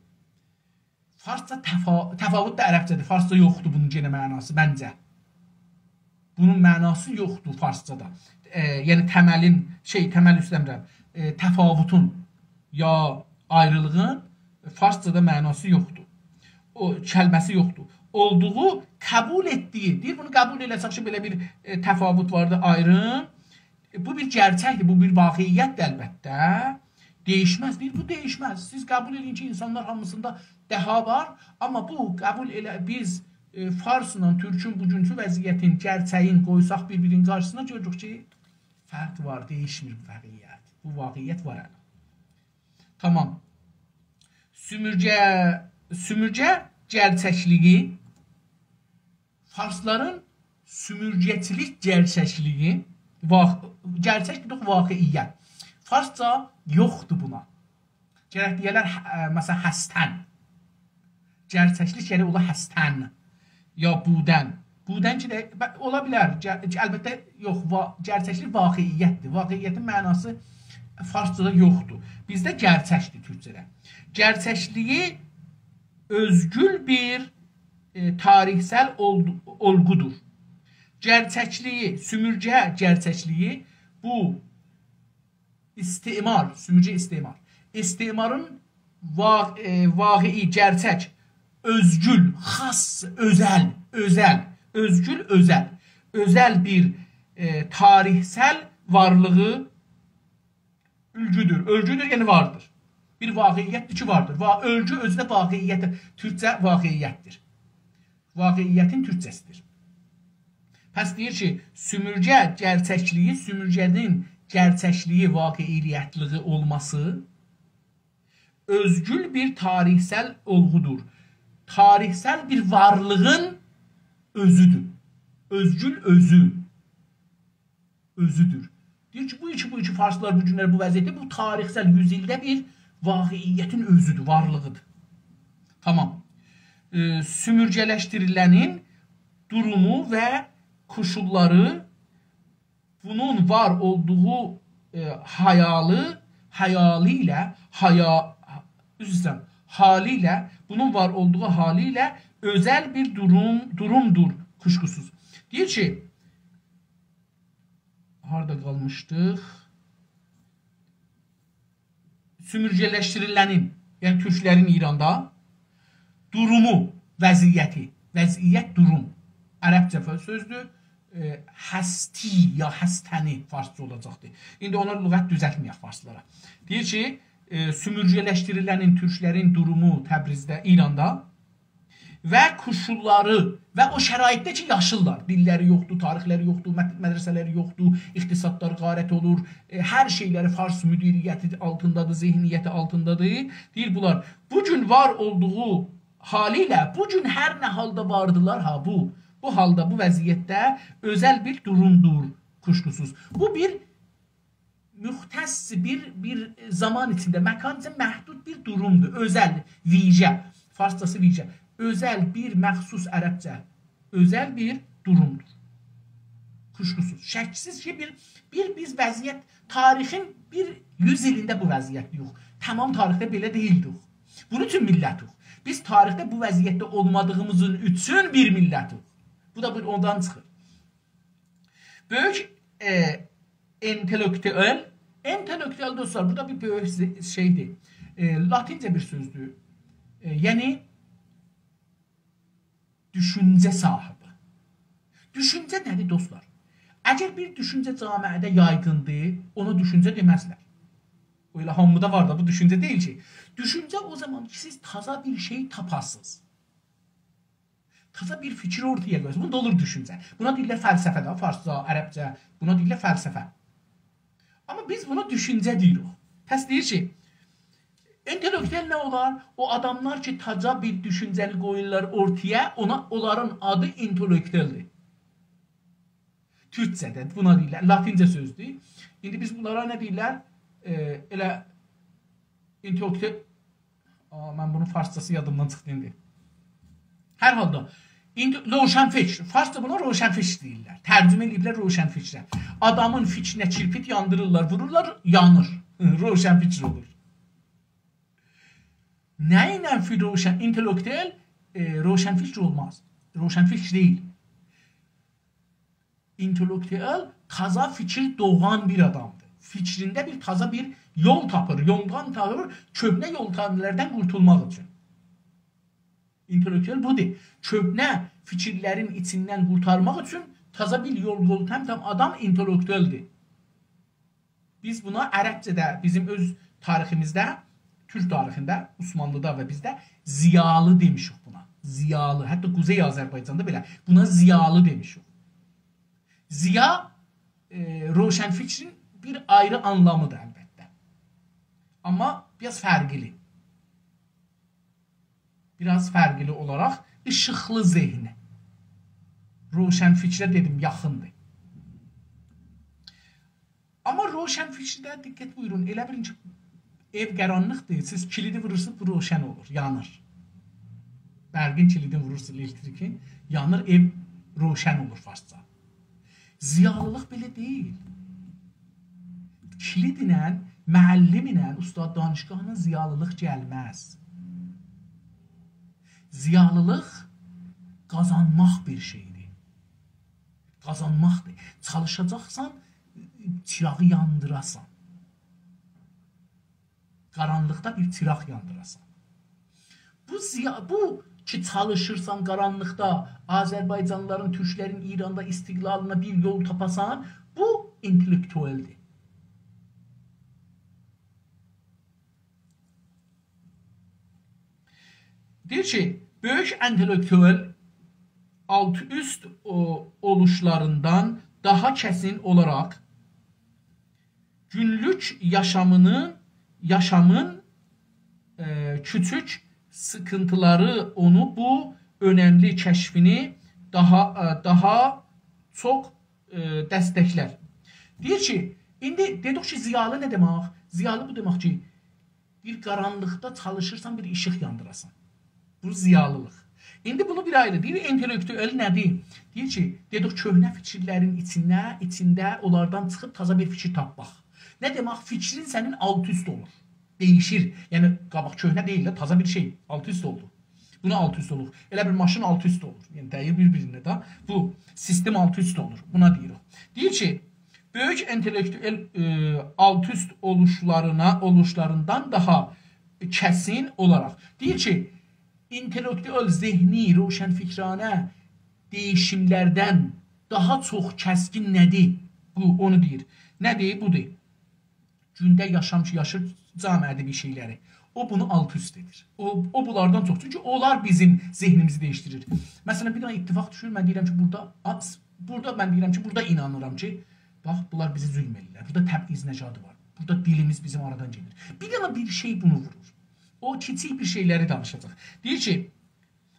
فارسجا تفا-، تفاوت ده عربجه‌دیر، فارسجا یوخدور بونون یئنه معناسی، منجه. بونون معناسی یوخدور فارسجادا. ائ، یعنی تملین، شئی، تمل اوسته‌میرم، ائ، تفاوتون یا آیریلیغین فارسجادا معناسی یوخدور. او کلمه‌سی یوخدور. اولدوغو قبول ائتدیگی، دئییر، بونو قبول ائله‌سک کی، بئله بیر، ائ، تفاوت واردی، آیریم. ائ، بو بیر گئرچکدیر، بو بیر واقعیتدیر البته. دییشمز، دئییر، بو دییشمز. سیز قبول ائدین کی، اینسانلار هامیسیندا دها وار، آمما بو قبول ائله بیز، ائ، فارسلا تورکون بوگونکو وضعیتین، گئرچه‌یین قویساق بیر-بیرینین قارشیسینا، گؤروروک کی، فرق وار، دییشمیر بو واقعیت. بو واقعیت وار هله. تامام. سومورگه، سومورگه گئرچکلیگی، فارسلارین سومورگه‌چیلیک گئرچکلیگی، واق-، گئرچک دئدیک، واقعیت. فارسجا یوخدور بونا. گرک دئیه‌لر، هه-، ائ، مثلا، هستن. گئرچکلیک گرک اولا هستن. یا بودن. بودن کی ده، ب-، اولا بیلر. گئ-، البته، یوخ، وا-، گئرچکلیک واقعیتدیر. واقعیتین معناسی فارسجادا یوخدور. بیزده گئرچکدیر تورکجه‌ده. گئرچکلیگی اؤزگول بیر، ائ، تاریخسل اولدو-، اولگودور. گئرچکلیگی، سومورگه گئرچکلیگی بو استعمار، سومورگه استعمار. استعمارین وا-، ائ، واقعی، گئرچک، اؤزگول، خاص، اؤزل، اؤزل، اؤزگول، اؤزل. اؤزل بیر، ائ، تاریخسل وارلیغی اؤلگودور. اؤلگودور، یعنی واردیر. بیر واقعیتدیر کی، واردیر. وا-، اؤلگو اؤزو ده واقعیتدیر. تورکجه واقعیتدیر. واقعیتین تورکجه‌سیدیر. پس دئییر کی، سومورگه گئرچکلیگی، سومورگه‌نین گئرچکلیگی، واقعیتلیگی اولماسی اؤزگول بیر تاریخسل اولغودور. تاریخسل بیر وارلیغین اؤزودور. اؤزگول اؤزو. اؤزودور. دئییر کی، بو کی، بو کی فارسلار بو گونلر بو وضعیتده، بو تاریخسل یوز ایلده بیر واقعیتین اؤزودور، وارلیغیدیر. تامام. ائ، سومورگه‌لشدیریلنین دورومو و کوشوللاری بونون وار اولدوغو، ائ، حیالی، حیالی ایله، حیا-، عذر ایسته‌ییرم، حالی ایله، بونون وار اولدوغو حالی ایله اؤزل بیر دوروم، دورومدور، کوشکوسوز. دئییر کی، هاردا قالمیشدیق؟ سومورگه‌لشدیریلنین، یعنی تورکلرین ایراندا دورومو، وضعیتی، وضعیت، دوروم. عربجه ف-، سؤزدور. ائ، هستی یا هستنی فارسجا اولاجاقدیر. ایندی اونا لغت دوزلتمه‌یک فارسلارا. دئییر کی، ائ، سومورگه‌لشدیریلنین تورکلرین دورومو تبریزده، ایراندا و کوشولاری و او شرایطده کی، یاشیرلار. دیللری یوخدور، تاریخلری یوخدور، مد-، مدرسه‌لری یوخدور، اقتصادلاری غارت اولور، ائ، هر شئیلری فارس مدیریتی آلتیندادیر، ذهنیتی آلتیندادیر. دئییر بونلار، بو گون وار اولدوغو حالی ایله، بو گون هر نه حالدا واردیلار، ها، بو، بو حالدا، بو وضعیتده اؤزل بیر دورومدور، کوشکوسوز. بو بیر مختص بیر، بیر زامان ایچینده، مکان ایچینده محدود بیر دورومدور. اؤزل، ویژه. فارسجاسی ویژه. اؤزل بیر، مخصوص عربجه. اؤزل بیر دورومدور. کوشکوسوز. شکسیز کی، بیر، بیر بیز وضعیت، تاریخین بیر یوز ایلینده بو وضعیتده‌یوخ. تمام تاریخده بئله دئییلدیک. بونون اوچون میللتوخ. بیز تاریخده بو وضعیتده اولمادیغیمیزین اوچون بیر میللتوخ. بو دا بیر اوندان چیخیر. بؤیوک، ائ، اینتلکتوئل، اینتلکتوئل، دوستلار، بو دا بیر بؤیوک ز-، شئیدیر. ائ، لاتینجه بیر سؤزدور. ائ، یعنی، دوشونجه صاحیبی. دوشونجه نه‌دیر، دوستلار؟ اگر بیر دوشونجه جامعه‌ده یایغیندیر، اونا دوشونجه دئمزلر. او ائله هامیدا وار دا، بو دوشونجه دئییل کی. دوشونجه او زامان کی، سیز تازا بیر شئی تاپاسینیز. تازا بیر فیکیر اورتایا قویاسان. بوندا اولور دوشونجه. بونا دئییرلر فلسفه ده، فارسجا، عربجه. بونا دئییرلر فلسفه. آمما بیز بونا دوشونجه دئییریک. پس دئییر کی، اینتلکتوئل نه اولار؟ او آداملار کی، تازا بیر دوشونجه‌نی قویورلار اورتایا، اونا، اونلارین آدی اینتلکتوئلدیر. تورکجه‌ده بونا دئییرلر، لاتینجه سؤزدور. ایندی بیز بونلارا نه دئییرلر؟ ائ، ائله اینتلکتوئل، آ، من بونون فارسجاسی یادیمدان چیخدی ایندی. هر حالدا، اینت-، روشنفکر، فارسجا بونا روشنفکر دئییرلر. ترجمه ائله‌ییبلر روشنفکره. آدامین فیکرینه کیرپیت یاندیریرلار، وورورلار، یانیر. روشنفکر اولور. نه ایله فی-، روشن، اینتلکتوئل، ائ، روشنفکر اولماز. روشنفکر دئییل. اینتلکتوئل تازا فیکیر دوغان بیر آدامدیر. فیکرینده بیر تازا بیر یول تاپیر، یونغان تاپیر، کؤهنه یونتملردن قورتولماق اوچون. اینتلکتوئل بودور. کؤهنه فیکیرلرین ایچیندن قورتارماق اوچون تازا بیر یول، یونتم تاپان آدام اینتلکتوئلدیر. بیز بونا عربجه‌ده، بیزیم اؤز تاریخیمیزده، تورک تاریخینده، عثمانلیدا و بیزده ضیالی دئمیشیک بونا. ضیالی، حتی قوزئی آذربایجاندا بئله بونا ضیالی دئمیشیک. ضیا، ائ، روشنفکرین بیر آیری آنلامیدیر البته. آمما بیر آز فرقلی. بیر آز فرقلی اولاراق ایشیقلی ذهن. روشنفکره دئدیم، یاخیندیر. آمما روشنفکرده دقت بویورون، ائله بیلین کی، ائو قارانلیقدیر، سیز کیلیدی وورورسونوز، بو روشن اولور، یانیر. برقین کیلیدینی وورورسونوز، الکتریکین، یانیر، ائو روشن اولور فارسجا. ضیالیلیق بئله دئییل. کیلیدله، معلمله، استاد دانشگاهلا ضیالیلیق گلمز. ضیالیلیق قازانماق بیر شئیدیر. قازانماقدیر. چالیشاجاقسان، چیراغی یاندیراسان. قارانلیقدا بیر چیراغ یاندیراسان. بو ضیا-، بو کی، چالیشیرسان قارانلیقدا آذربایجانلیلارین، تورکلرین ایراندا استقلالینا بیر یول تاپاسان، بو اینتلکتوئلدیر. دئییر کی، بؤیوک اینتلکتوئل آلت اوست او-، اولوشلاریندان داها کسین اولاراق گونلوک یاشامینین، یاشامین، ائ، کوچوک سیخینتیلاری اونو بو اؤنملی کشفینی داها، ائ، داها چوخ، ائ، دستکلر. دئییر کی، ایندی دئدیک کی، ضیالی نه دئمک؟ ضیالی بو دئمک کی، بیر قارانلیقدا چالیشیرسان، بیر ایشیق یاندیراسان. بو ضیالیلیق. ایندی بونو بیر آیری دئییر، اینتلکتوئل نه‌دیر؟ دئییر کی، دئدیک، کؤهنه فیکیرلرین ایچینده، ایچینده اونلاردان چیخیب تازا بیر فیکیر تاپماق. نه دئمک؟ فیکرین سنین آلت اوست اولور. دییشیر. یعنی، قاباق کؤهنه دئییل ده، تازا بیر شئی. آلت اوست اولدو. بونا آلت اوست اولور. ائله بیر ماشین آلت اوست اولور. یعنی، دَییر بیر-بیرینه ده. بو سیستم آلت اوست اولور. بونا دئییریک. دئییر کی، بؤیوک اینتلکتوئل، ائ، آلت-اوست اولوشلارینا، اولوشلاریندان داها کسین اولاراق. دئییر کی، اینتلکتوئل، ذهنی، روشنفکرانه دییشیملردن داها چوخ کسکین نه‌دیر؟ بو، اونو دئییر. نه‌دیر؟ بودور. گونده یاشام کی، یاشیر جامعه‌ده بیر شئیلری. او بونو آلت-اوست ائدیر. او، او بونلاردان چوخ. چونکی اونلار بیزیم ذهنیمیزی دییشدیریر. مثلا، بیر دنه اتفاق دوشور، من دئییرم کی، بورادا، بورادا من دئییرم کی، بورادا اینانیرام کی، باخ، بونلار بیزه ظلم ائدیرلر. بورادا تبعیض‌نژادی وار. بورادا دیلیمیز بیزیم آرادان گئدیر. بیر دنه بیر شئی بونو وورور. او کیچیک بیر شئیلری دانیشاجاق. دئییر کی،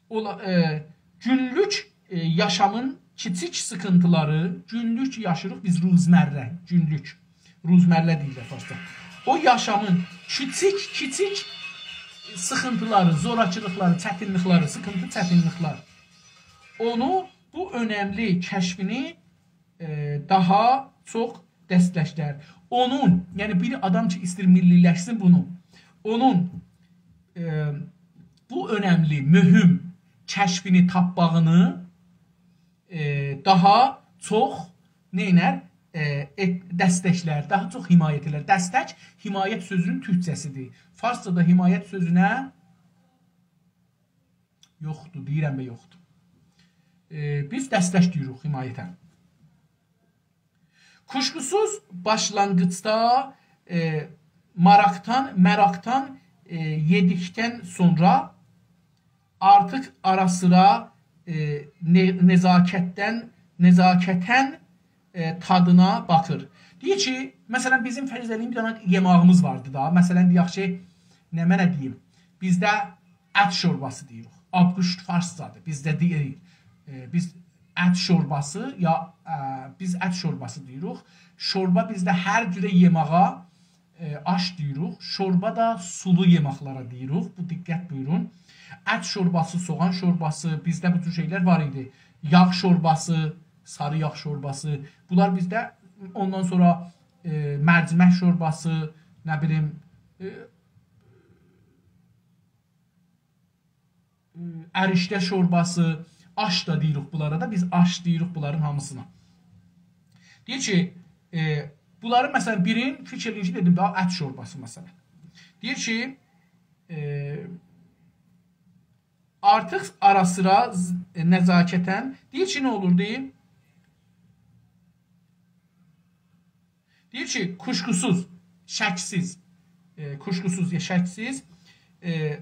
اولا، ائ، گونلوک، ائ، یاشامین کیچیک سیخینتیلاری، گونلوک یاشیریق بیز روزمره، گونلوک، روزمره دئییرلر فارسدا. او یاشامین کیچیک، کیچیک سیخینتیلاری، زوراکیلیقلاری، چتینلیکلری، سیخینتی، چتینلیکلر. اونو، بو اؤنملی کشفینی ائ، داها چوخ دستکلر. اونون، یعنی بیر آدام کی، ایستیر میللی‌لشسین بونو، اونون، ائ، بو اؤنملی، مهم کشفینی تاپماغینی، ائ، داها چوخ نئینر؟ ائ، ائت-، دستکلر، داها چوخ حمایت ائلر. دستک، حمایت سؤزونون تورکجه‌سیدیر. فارسجادا حمایت سؤزونه یوخدور، دئییرم و یوخدور. ائ، بیز دستک دئییریک حمایته. کوشکوسوز باشلانغیجدا، ائ، ماراقدان، ماراقدان، ائ، یئدیکدن سونرا آرتیق آرا سیرا، ائ، نه-، نزاکتدن، نزاکتن، ائ، دادینا باخیر. دئییر کی، مثلا، بیزیم فرض ائله‌یین بیر دنه یئماغیمیز واردی دا. مثلا، دئیک کی، نمنه دئییم؟ بیزده ات شورباسی دئییریک. آبگوشت فارسجادیر. بیزده دئییریک. ائ، بیز ات شورباسی یا، ائ، بیز ات شورباسی دئییریک. شوربا بیزده هر جوره یئماغا، ائ، آش دئییریک. شوربا دا سولو یئماقلارا دئییریک. بو دقت بویورون. ات شورباسی، سوغان شورباسی، بیزده بو جور شئیلر وار ایدی. یاغ شورباسی، ساری یاغ شورباسی. بونلار بیزده، اوندان سونرا، ائ، مرجیمک شورباسی، نه بیلیم، ائ، ارشده شورباسی، آش دا دئییریک بونلارا دا. بیز آش دئییریک بونلارین هامیسینا. دئییر کی، ائ، بونلارین، مثلا، بیرین فیکیر ائله‌یین کی، دئدیم، داها ات شورباسی، مثلا. دئییر کی، ائ، آرتیق آرا سیرا ز-، نزاکتن، دئییر کی، نه اولوردو؟ دئییر کی، کوشکوسوز، شکسیز، ائ، کوشکوسوز یا شکسیز، ائ،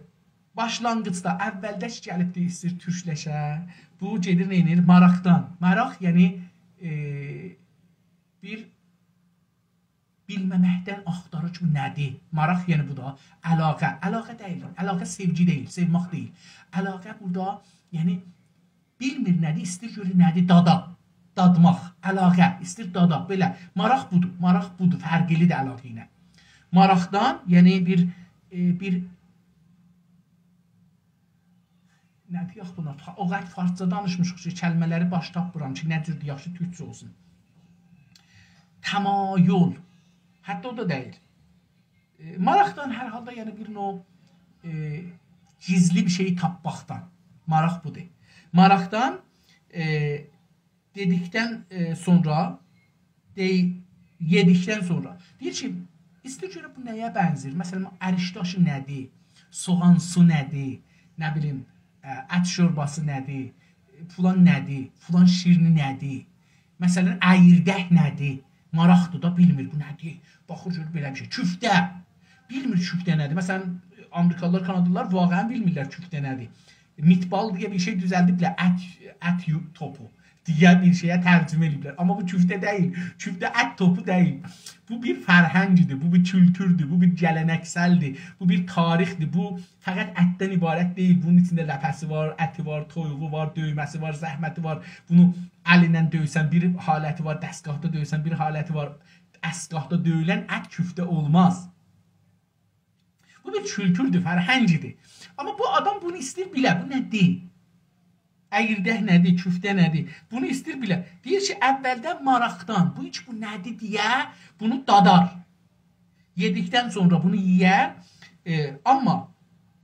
باشلانغیجدا، اولده کی، گلیب دئییر، ایسته‌ییر تورکلشه، بو گئدیر، نه ائدیر؟ ماراقدان. ماراق، یعنی، ائ، بیر بیلمه‌مکدن آختاریر کی، بو نه‌دیر؟ ماراق، یعنی بو دا علاقه. علاقه دئییل. علاقه سئوگی دئییل، سئومک دئییل. علاقه بورادا، یعنی بیلمیر نه‌دیر، ایسته‌ییر گؤره نه‌دیر، دادا. دادماق، علاقه، ایسته‌ییر دادا، بئله. ماراق بودور، ماراق بودور، فرقلیدیر علاقه ایله. ماراقدان، یعنی بیر، ائ، بیر نه دئیک بونا؟ فا-، او قدر فارسجا دانیشمیشیق کی، کلمه‌لری باش تاپمیرام کی، نه جور دئیک کی، تورکجه اولسون. تمایل. حتی او دا دئییل. ائ، ماراقدان هر حالدا، یعنی بیر نوع، ائ، گیزلی بیر شئیی تاپماقدان. ماراق بودور. ماراقدان، ائ، دئدیکدن، ائ، سونرا، دئ-، یئدیکدن سونرا. دئییر کی، ایسته‌ییر گؤره بو نه‌یه بنزیر؟ مثلا، ارشده آشی نه‌دیر؟ سوغان سو نه‌دیر؟ نه بیلیم، ائ، ات شورباسی نه‌دیر؟ فلان نه‌دیر؟ فلان شیرینی نه‌دیر؟ مثلا، ایردک نه‌دیر؟ ماراقدیر دا، بیلمیر بو نه‌دیر. باخیر، گؤرور بئله بیر شئی. کوفته. بیلمیر کوفته نه‌دیر. مثلا، آمریکالیلار، کانادالیلار واقعا بیلمیرلر کوفته نه‌دیر. میتبال دئیه بیر شئی دوزلدیبلر. ات، ات یو-، توپو دئیه بیر شئیه ترجمه ائدیبلر. آمما بو کوفته دئییل. کوفته ات توپو دئییل. بو بیر فرهنگدیر، بو بیر کولتوردور، بو بیر گله‌نکسلدیر، بو بیر تاریخدیر. بو فقط اتدن عبارت دئییل. بونون ایچینده لپه‌سی وار، اتی وار، تویوغو وار، دؤیمه‌سی وار، زحمتی وار. بونو ال ایله دؤیسن بیر حالتی وار، دستگاهدا دؤیسن بیر حالتی وار. دستگاهدا دؤیولن ات کوفته اولماز. بو بیر کولتوردور، فرهنگدیر. آمما بو آدام بونو ایسته‌ییر بیله، بو نه‌دیر؟ ایردک نه‌دیر، کوفته نه‌دیر؟ بونو ایسته‌ییر بیله. دئییر کی، اولده ماراقدان، بو هئچ بو نه‌دیر دئیه بونو دادار. یئدیکدن سونرا بونو یئیر. ائ، آمما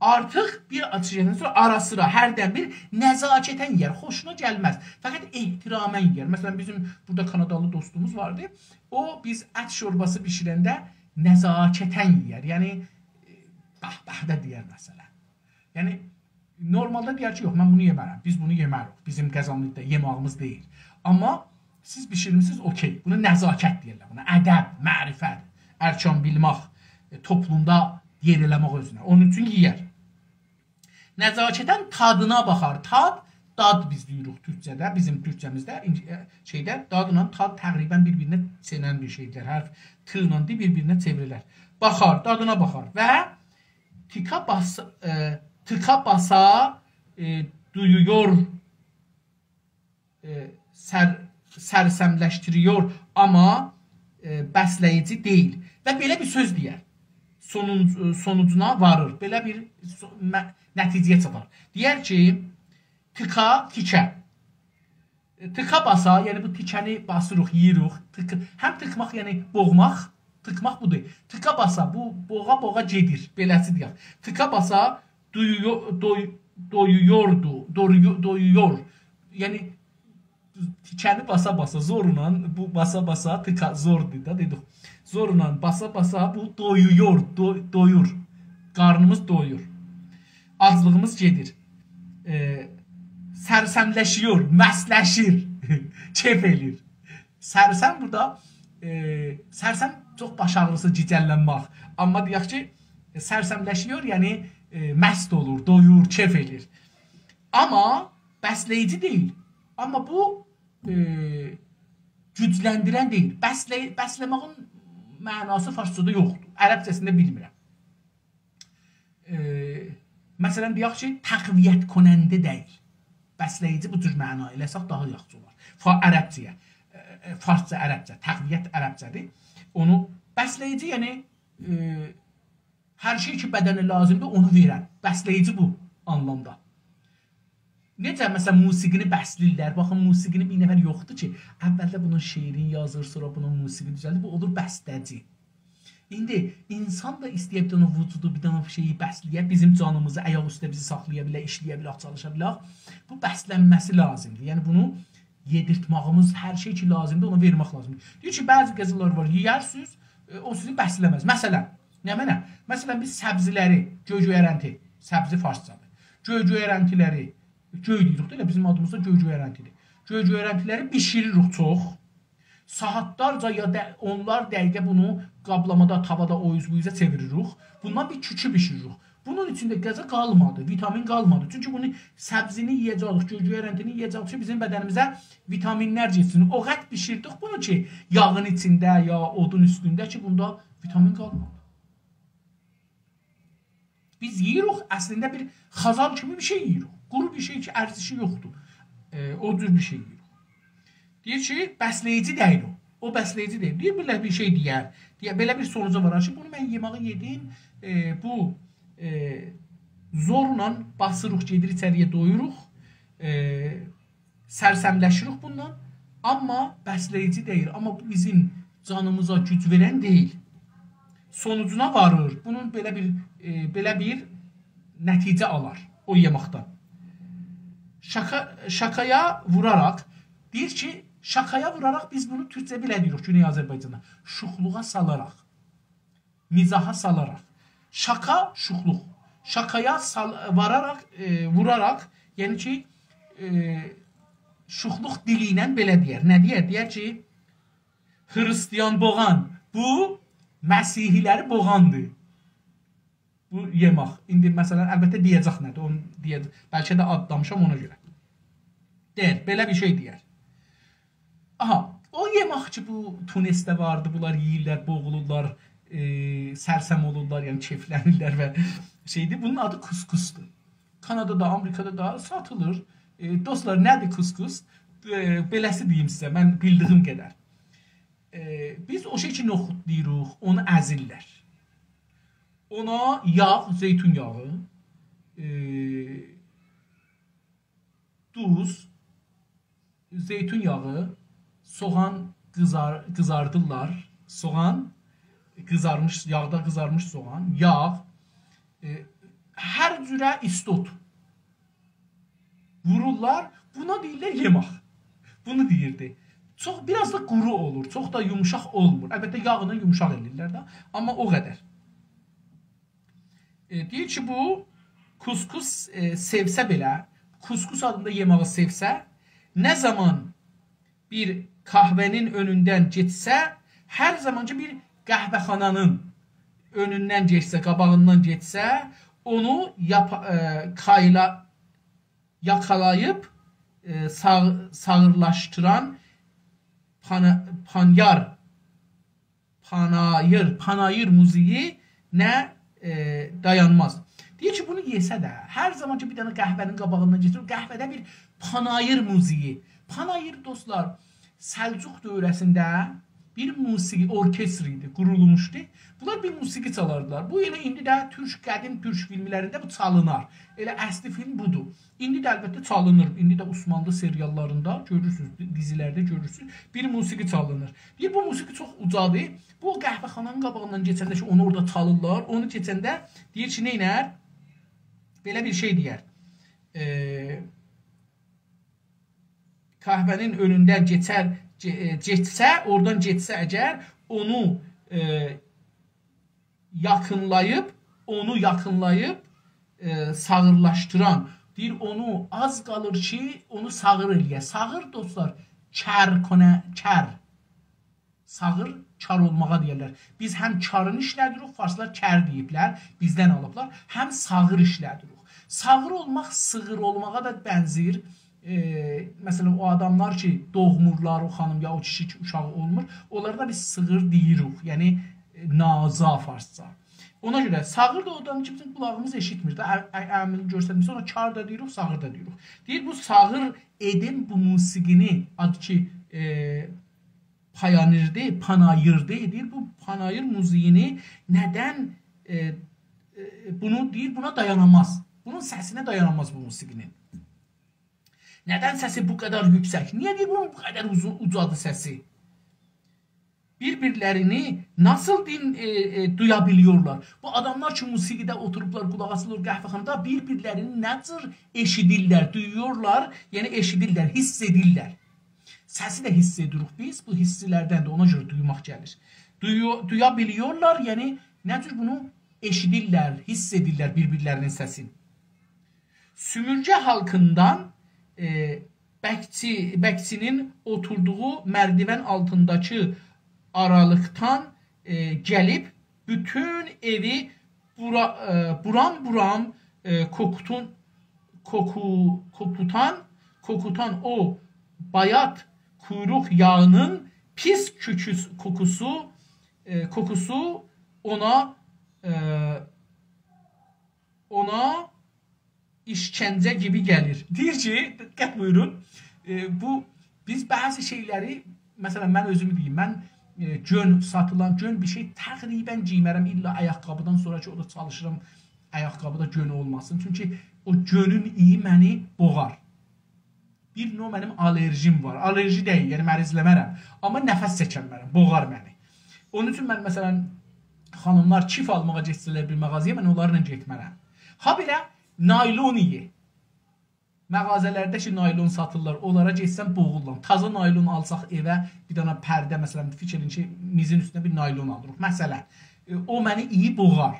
آرتیق بیر آتیش یئدن سونرا آرا سیرا، هردن بیر نزاکتاً یئیر. خوشونا گلمز. فقط احتراماً یئیر. مثلاً، بیزیم بورادا کانادالی دوستوموز واردی. او، بیز ات شورباسی بیشیرنده نزاکتاً یئیر. یعنی، ائ، به‌به ده دئیر، مثلاً. یعنی، نورمالدا دئیر کی، «یوخ، من بونو یئمرم. بیز بونو یئمه‌ریک. بیزیم قازانلیدا یئماغیمیز دئییل.» آمما سیز بیشیرمیسینیز، اوکئی. بونا نزاکت دئییرلر. بونا ادب، معرفت، ارکان بیلمک، ائ، توپلومدا یئر ائله‌مک اؤزونه. اونون اوچون یئیر. نزاکتاً تادینا باخار. تاد، داد بیز دئییریک تورکجه‌ده، بیزیم تورکجه‌میزده، اینج-، ائ، شئیده، دادلا تاد تقریباً بیر-بیرینه چئنن بیر شئیدیر. حرف ت ایله د بیر-بیرینه چئوریلر. باخار، دادینا باخار. و تیکا باس-، ائ، تیکا باسا، ائ، دویویور، ائ، سر-، سرسملشتیریور، آمما، ائ، بسله‌ییجی دئییل. و بئله بیر سؤز دئیر. سونون-، ائ، سونوجونا واریر. بئله بیر سو-، مه-، نتیجه‌یه چاتار. دئیر کی، تیکا، تیکه. ائ، تیکا باسا، یعنی بو تیکه‌نی باسیریق، یئییریک. تیک-، هم تیکماق، یعنی بوغماق، تیکماق بودور. تیکا باسا، بو بوغا-بوغا گئدیر. بئله‌سی دئیک. تیکا باسا، دویو-، دوی-، دویویوردو، دویو-، دویویور. یعنی، تیکه‌نی باسا-باسا، زورلا، بو باسا-باسا، تیکا زوردور دا، دئدیک. زورلا باسا-باسا بو دویویور، دو-، دویور. قارنیمیز دویور. آجلیغیمیز گئدیر. ائ، سرسملشیور، مستلشیر، کئف ائله‌ییر. سرسم بورادا، ائ، سرسم چوخ باش آغریسی، گیجللنمک. آمما دئیک کی، ائ، سرسملشیور، یعنی، ائ، مست اولور، دویور، کئف ائله‌ییر. آمما بسله‌ییجی دئییل. آمما بو، ائ، گوجلندیرن دئییل. بسله-، بسله‌ماغین معناسی فارسجادا یوخدور. عربجه‌سینده بیلمیرم. ائ، مثلاً، دئیک کی، تقویت کننده دئییل. بسله‌ییجی بو جور معنا ائله‌سک داها یاخشی اولار. فا-، عربجه‌یه، ائ، ائ، فارسجا عربجه، تقویت عربجه‌دیر. اونو بسله‌ییجی، یعنی، ائ، هر شئی کی، بدنه لازیمدیر، اونو وئرن. بسله‌ییجی بو آنلامدا. نئجه، مثلاً، موسیقینی بسله‌ییرلر. باخین، موسیقینی بیر نفر یوخدور کی، اولده بونون شعرینی یازیر، سونرا بونون موسیقی دوزلدیر. بو اولور بسته‌جی. ایندی اینسان دا ایسته‌یه بیر دنه وجودو، بیر دنه شئیی بسله‌یه، بیزیم جانیمیزی آیاق اوسته بیزی ساخلایا بیله، ایشله‌یه بیله، چالیشا بیله. بو بسلنمه‌سی لازیمدیر. یعنی بونو یئدیرتماغیمیز، هر شئی کی لازیمدیر، اونا وئرمک لازیمدیر. دئییر کی، بعضی غذالار وار، یئیرسینیز، ائ، او سیزی بسله‌مز. مثلاً، نمنه؟ مثلاً، بیز سبزی‌لری، گؤی‌گؤیرنتی، سبزی فارسجادیر. گؤی‌گؤیرنتی‌لری، گؤی دئییریک ده، ائله بیزیم آدیمیز دا گؤی‌گؤیرنتی‌دیر. گؤی‌گؤیرنتی‌لری بیشیریریک چوخ. ساعاتلارجا یا دا اونلار دقیقه بونو قابلامادا، تاوادا، او اوز بو اوزه چئویریریک. بوندان بیر کوکو بیشیریریک. بونون ایچینده غذا قالمادی، ویتامین قالمادی. چونکی بونو، سبزینی یئیه‌جه‌ییک، گؤی‌گؤیرنتینی یئیه‌جه‌ییک کی، بیزیم بدنیمیزه ویتامینلر گئتسین. او قدر بیشیردیک بونو کی، یاغین ایچینده یا اودون اوستونده کی، بوندا ویتامین قالمادی. بیز یئییریک، اصلینده بیر خازان کیمی بیر شئی یئییریک. قورو بیر شئی کی، ارزشی یوخدور. ائ، او جور بیر شئی یئییریک. دئییر کی، بسله‌ییجی دئییل او. او بسله‌ییجی دئییل. دئییر، بئله بیر شئی دئیر. دئییر، بئله بیر سونوجا وارار کی، بونو من یئماغی یئدیم، ائ، بو، ائ، زورلا باسیریق، گئدیر ایچری‌یه، دویوروق. ائ، سرسملشیریک بوندان، آمما بسله‌ییجی دئییل. آمما بو بیزیم جانیمیزا گوج وئرن دئییل. سونوجونا واریر. بونون بئله بیر، ائ، بئله بیر نتیجه آلار او یئمکدن. شاکا، شاکایا ووراراق، دئییر کی، شاکایا ووراراق بیز بونو تورکجه بئله دئییریک گونئی آذربایجاندا. شوخلوغا سالاراق. مزاحا سالاراق. شاکا، شوخلوق. شاکایا سال-، واراراق، ائ، ووراراق، یعنی کی، ائ، شوخلوق دیلی ایله بئله دئیر. نه دئیر؟ دئیر کی، هریستیان بوغان، بو مسیحی‌لری بوغاندی. بو یئمک. ایندی، مثلاً، البته دئیه‌جک نه‌دیر، اونو دئیه-، بلکه ده آتلامیشام اونا گؤره. دئییر، بئله بیر شئی دئیر. آها، او یئمک کی، بو تونسده واردی، بونلار یئییرلر، بوغولورلار، ائ، سرسم اولورلار، یعنی کئفلنیرلر و شئیدیر. بونون آدی کوسکوسدور. کانادادا، آمریکادا دا ساتیلیر. ائ، دوستلار، نه‌دیر کوسکوس؟ ائ، بئله‌سی دئییم سیزه، من بیلدیگیم قدر. ائ، بیز او شئی کی، نوخود دئییریک، اونو ازیرلر. اونا یاغ، زیتون یاغی، ائ، دوز، زیتون یاغی، سوغان قیزار-، قیزاردیرلار. سوغان، قیزارمیش، یاغدا قیزارمیش سوغان، یاغ، ائ، هر جوره ایستوت وورورلار. بونا دئییرلر یئماق. بونو دئییردی. چوخ، بیر آز دا قورو اولور، چوخ دا یوموشاق اولمور. البته، یاغینی یوموشاق ائله‌ییرلر ده، آمما او قدر. ائ، دئییر کی، بو کوسکوس، ائ، سئوسه بئله، کوسکوس آدیندا یئماغی سئوسه، نه زامان بیر قهوه‌نین اؤنوندن گئتسه، هر زامان کی، بیر قهوه‌خانانین اؤنوندن گئتسه، قاباغیندان گئتسه، اونو یاپا-، ائ، کایلا-، یاکالاییب، ائ، ساغ-، ساغیرلاشدیران پانا-، پانیار، پاناییر، پاناییر موزیگی نه، ائ، دایانماز. دئییر کی، بونو یئسه ده، هر زامان کی، بیر دنه قهوه‌نین قاباغیندان کئچیر، قهوه‌ده بیر پاناییر موزیگی. پاناییر، دوستلار، سلجوق دؤوره‌سینده بیر موسیقی ارکستری ایدی، قورولموشدو. بونلار بیر موسیقی چالاردیلار. بو ائله ایندی ده تورک، قدیم تورک فیلملرینده بو چالینار. ائله اصلی فیلم بودور. ایندی ده البته چالینیر. ایندی ده عثمانلی سریاللاریندا گؤرورسونوز، دی-، دیزیلرده گؤرورسونوز. بیر موسیقی چالینیر. دئییر، بو موسیقی چوخ اوجادیر. بو قهوه‌خانانین قاباغیندان کئچنده کی، اونو اورادا چالیرلار. اونو کئچنده دئییر کی، نئینر؟ بئله بیر شئی دئیر. ائ، قهوه‌نین اؤنوندن کئچر، کئ-، ائ، کئچسه، اورادان کئچسه اگر، اونو، ائ، یاخینلاییب، اونو یاخینلاییب، ائ، ساغیرلاشدیران. دئییر، اونو آز قالیر کی، اونو ساغیر ائله‌یه. ساغیر، دوستلار، کر، کنه، کر. ساغیر کار اولماغا دئیرلر. بیز هم کارین ایشله‌دیریک، فارسلار کر دئییبلر، بیزدن آلیبلار، هم ساغیر ایشله‌دیریک. ساغیر اولماق سیغیر اولماغا دا بنزیر. ائ، مثلا، او آداملار کی، دوغمورلار، او خانیم یا او کیشی کی، اوشاغی اولمور، اونلارا دا بیز سیغیر دئییریک. یعنی، ائ، نازا فارسجا. اونا گؤره ساغیر دا اودان کی، بیزیم قولاغیمیز ائشیتمیر ده، ا-، ا-، عمل گؤرستمیر. سونرا کار دا دئییریک، ساغیر دا دئییریک. دئییر، بو ساغیر ائدین بو موسیقینی، آد کی، ائ، پایانیردی، پاناییردی. دئییر، بو پاناییر موزیگینی ندن، ائ، ائ، بونو دئییر، بونا دایاناماز. بونون سسینه دایاناماز بو موسیقینین. ندن سسی بو قدر یوکسک؟ نییه دئییر، بونون بو قدر اوزون، اوجادیر سسی؟ بیر-بیرلرینی ناسیل دین-، ائ، ائ، دویا بیلیورلار؟ بو آداملار کی، موسیقیده اوتوروبلار، قولاق آسیلیر قهوه‌خانادا، بیر-بیرلرینی نه جور ائشیدیرلر، دویورلار، یعنی ائشیدیرلر، حیس ائدیرلر. سسی ده حیس ائدیریک بیز، بو حیسلردندیر، اونا گؤره دویماق گلیر. دویو-، دویا بیلیورلار، یعنی نه جور بونو ائشیدیرلر، حیس ائدیرلر بیر-بیرلرینین سسینی. سومورگه خالقیندان، ائ، بکچی، بکچی‌نین اوتوردوغو مردیوان آلتینداکی آرالیقدان، ائ، گلیب بوتون ائوی بورا-، ائ، بورام-بورام، ائ، کوکوتون، کوکو-، کوکوتان، کوکوتان او بایات قویروق یاغینین پیس کوکوس-، کوکوسو، ائ، کوکوسو اونا، ائ، اونا ایشکنجه گیبی گلیر. دئییر کی، دقت بویورون، ائ، بو، بیز بعضی شئیلری، مثلا، من اؤزومو دئییم، من، ائ، گؤن ساتیلان، گؤن بیر شئی تقریبا گئیمرم، الا آیاق‌قابیدان سونرا کی، او دا چالیشیرام، آیاق‌قابی دا گؤن اولماسین. چونکی او گؤنون اییی منی بوغار. بیر نوع منیم آلرژیم وار. آلرژی دئییل، یعنی مریضله‌مرم. آمما نفس چکنمرم، بوغار منی. اونون اوچون من، مثلا، خانیملار کیف آلماغا گئتسه‌لر بیر مغازایا، من اونلارلا گئتمرم. هابئله نایلون اییی. مغازه‌لرده کی، نایلون ساتیرلار، اونلارا گئتسم بوغولورام. تازا نایلون آلساق ائوه، بیر دنه پرده، مثلا، فیکیر ائدین کی، میزین اوستونه بیر نایلون آلیریق. مثلا، ائ، او منی اییی بوغار.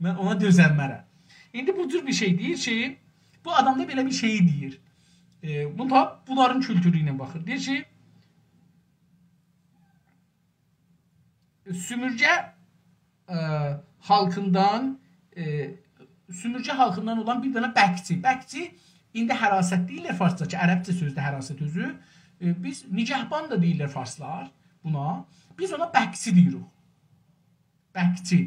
من اونا دؤزنمرم. ایندی بو جور بیر شئی دئییر کی، بو آدام دا بئله بیر شئیی دئییر. ائ، بوندا بونلارین کولتورو ایله باخیر. دئییر کی، سومورگه، ائ، خالقیندان، ائ، سومورگه خالقیندان اولان بیر دنه بکچی. بکچی ایندی حراست دئییرلر فارسجا کی، عربجه سؤزدور حراست اؤزو. ائ، بیز نگهبان دا دئییرلر فارسلار بونا. بیز اونا بکچی دئییریک. بکچی.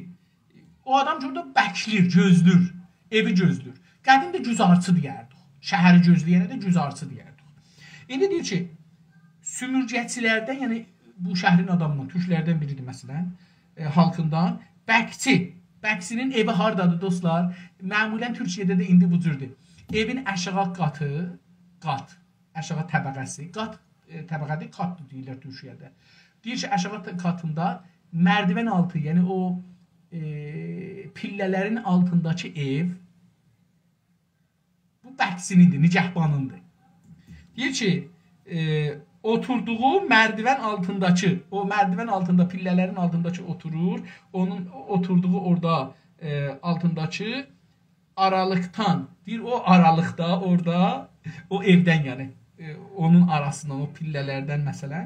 او آدام کی، اورادا بکلیر، گؤزلور، ائوی گؤزلور. قدیم ده گوزارچی دئیردیک. شهری گؤزله‌ینه ده گوزارچی دئیردیک. ایندی دئییر کی، سومورگه‌چیلردن، یعنی بو شهرین آدامیندان، تورکلردن بیریدیر مثلا، ائ، خالقیندان. بکچی. بکچی‌نین ائوی هاردادیر، دوستلار؟ معمولا تورکیه‌ده ده ایندی بو جوردور. ائوین آشاغی قاتی، قات، آشاغی طبقه‌سی، قات، ائ، طبقه‌دیر، قات دا دئییرلر تورکیه‌ده. دئییر کی، آشاغی ط-، قاتیندا مردیوان آلتی، یعنی او، ائ، پیلله‌لرین آلتینداکی ائو، بکسینیندیر، نگهبانیندیر. دئییر کی، ائ، اوتوردوغو مردیوان آلتینداکی، او مردیوان آلتیندا، پیلله‌لرین آلتینداکی اوتورور، اونون اوتوردوغو اورادا، ائ، آلتینداکی آرالیقدان، دئییر، او آرالیقدا، اورادا، او ائودن، یعنی، ائ، اونون آراسیندان، او پیلله‌لردن، مثلا،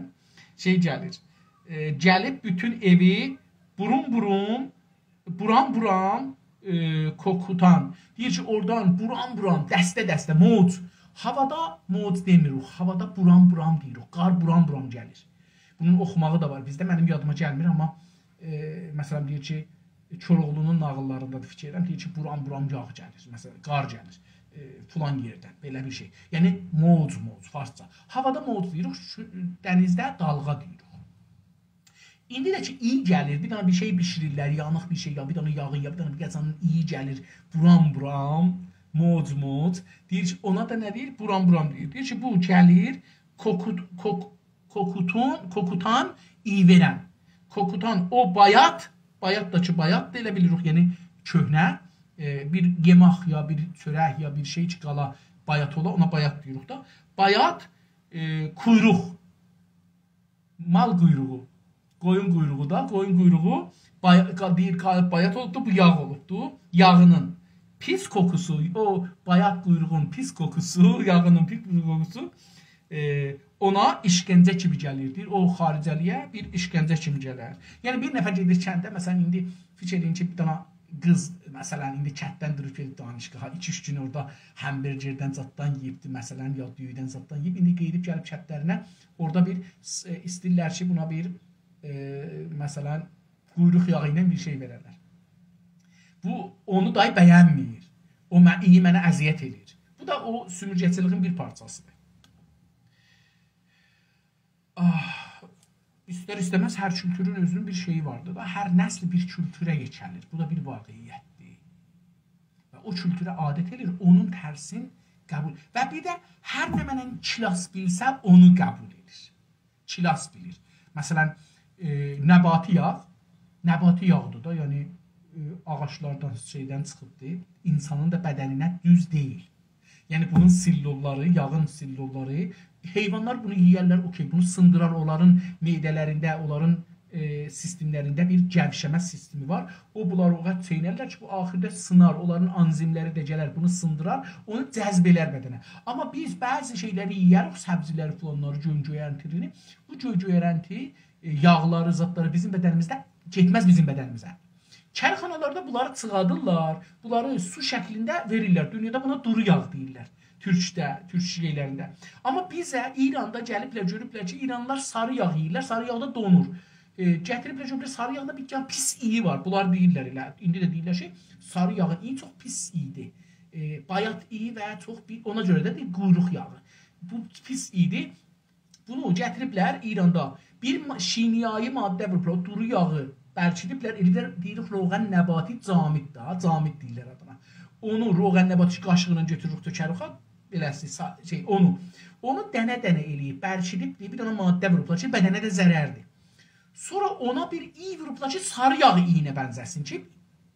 شئی گلیر. ائ، گلیب بوتون ائوی بوروم-بوروم، بورام-بورام، ائ، کوکوتان. دئییر کی، اورادان بورام-بورام، دسته-دسته، موج. هاوادا موج دئمیریک، هاوادا بورام-بورام دئییریک، قار بورام-بورام گلیر. بونون اوخوماغی دا وار بیزده، منیم یادیما گلمیر، آمما، ائ، مثلا، دئییر کی، کوراوغلونون ناغیللاریندا دا فیکیر ائدیرم، دئییر کی، بورام-بورام یاغ گلیر، مثلا، قار گلیر، ائ، فلان یئردن، بئله بیر شئی. یعنی، موج، موج، فارسجا. هاوادا موج دئییریک، سو-، دنیزده دالغا دئییریک. ایندی ده کی، ایی گلیر، بیر دنه بیر شئی بیشیریرلر، یانیق بیر شئی، یا بیر دنه یاغین، یا بیر دنه بیر قازانین ایی گلیر، بورام-بورام، موج-موج. دئییر کی، اونا دا نه دئییر؟ بورام-بورام دئییر. دئییر کی، بو گلیر، کوکوت-، کوک-، کوکوتون، کوکوتان ایی وئرن. کوکوتان او بایات، بایات دا کی، بایات دا ائله بیلیریک، یعنی کؤهنه، ائ، بیر یئمک یا بیر چؤرک یا بیر شئی کی، قالا بایات اولا، اونا بایات دئییریک دا. بایات، ائ، قویروق. مال قویروغو، قویون قویروغو دا، قویون قویروغو بای-، قا-، دئییر، قا-، بایات اولوبدو، بو یاغ اولوبدو. یاغینین پیس کوکوسو، او بایات قویروغون پیس کوکوسو، یاغینین پیس کوکوسو، ائ، اونا ایشکنجه کیمی گلیر، دئییر. او خارجه‌لی‌یه بیر ایشکنجه کیمی گلر. یعنی، بیر نفر گئدیر کنده، مثلا، ایندی فیکیر ائدین کی، بیر دنه قیز، مثلا، ایندی کنددن دوروب گئدیب دانشگاها، ایکی-اوچ گون اورادا همبرگردن زاددان یئییبدی، مثلا، یا دویودن زاددان یئییب، ایندی قئییدیب گلیب کندلرینه، اورادا بیر، ائ، ایسته‌ییرلر کی، بونا بیر، ائ، مثلا، قویروق یاغی ایله بیر شئی وئررلر. بو، اونو دای بینمیر. او مه-، ایی منه اذیت ائله‌ییر. بو دا او سومورگه‌چیلیگین بیر پارچاسیدیر. آه، ایستر-ایسته‌مز هر کولتورون اؤزونون بیر شئیی واردیر دا. هر نسل بیر کولتوره یئکه‌لیر. بو دا بیر واقعیتدیر. و او کولتوره عادت ائله‌ییر، اونون ترسین قبول. و بیر ده هر نمنه کلاس بیلسه، اونو قبول ائدیر. کلاس بیلیر. مثلا، ائ، نباتی یاغ، نباتی یاغدیر دا، یعنی، ائ، آغاجلاردان، شئیدن چیخیبدیر. اینسانین دا بدنینه دوز دئییل. یعنی بونون سلوللاری، یاغین سلوللاری، حیوانلار بونو یئیرلر، اوکئی، بونو سیندیرار، اونلارین معده‌لرینده، اونلارین، ائ، سیستملرینده بیر گئوشه‌مه سیستمی وار. او، بونلار او قدر چئینرلر کی، بو آخیرده سینار، اونلارین آنزیملری ده گلر، بونو سیندیرار، اونو جذب ائلر بدنه. آمما بیز بعضی شئیلری یئیه‌ریک، سبزی‌لری، فلانلاری، گؤی-، گؤیرتی‌لری، بو گؤی-، گؤیرتی، ائ، یاغلاری، زادلاری بیزیم بدنیمیزده گئتمز بیزیم بدنیمیزه. کارخانالاردا بونلاری چیخادیرلار، بونلاری سو شکلینده وئریرلر. دونیادا بونا دورو یاغ دئییرلر. تورکده، تورک شئیلرینده. آمما بیزه ایراندا گلیبلر، گؤروبلر کی، ایرانلیلار ساری یاغ یئییرلر، ساری یاغ دا دونور. ائ، گتیریبلر، گؤروبلر، ساری یاغدا بیر دنه پیس ایی وار. بونلار دئییرلر ائله، ایندی ده دئییرلر کی، ساری یاغین ایی چوخ پیس اییدی. ائ، بایات ایی و چوخ بیر، اونا گؤره ده دئییر، قویروق یاغی. بو پیس اییدی. بونو گتیریبلر ایراندا. بیر ما-، شیمیایی ماده ووروبلار، او دورو یاغی برکیدیبلر، ائلیبلر، دئییریک، روغن نباتی جامد دا، جامد دئییرلر آدینا. اونو روغن نباتی قاشیغی ایله گؤتوروروک، تؤکروک، ها، بئله‌سی، سا-، شئی، اونو. اونو دنه-دنه ائله‌ییب، برکیدیب، دئییب، بیر دنه ماده ووروبلار کی، بدنه ده ضرردیر. سونرا اونا بیر ایی ووروبلار کی، ساری یاغی اییینه بنزه‌سین کی،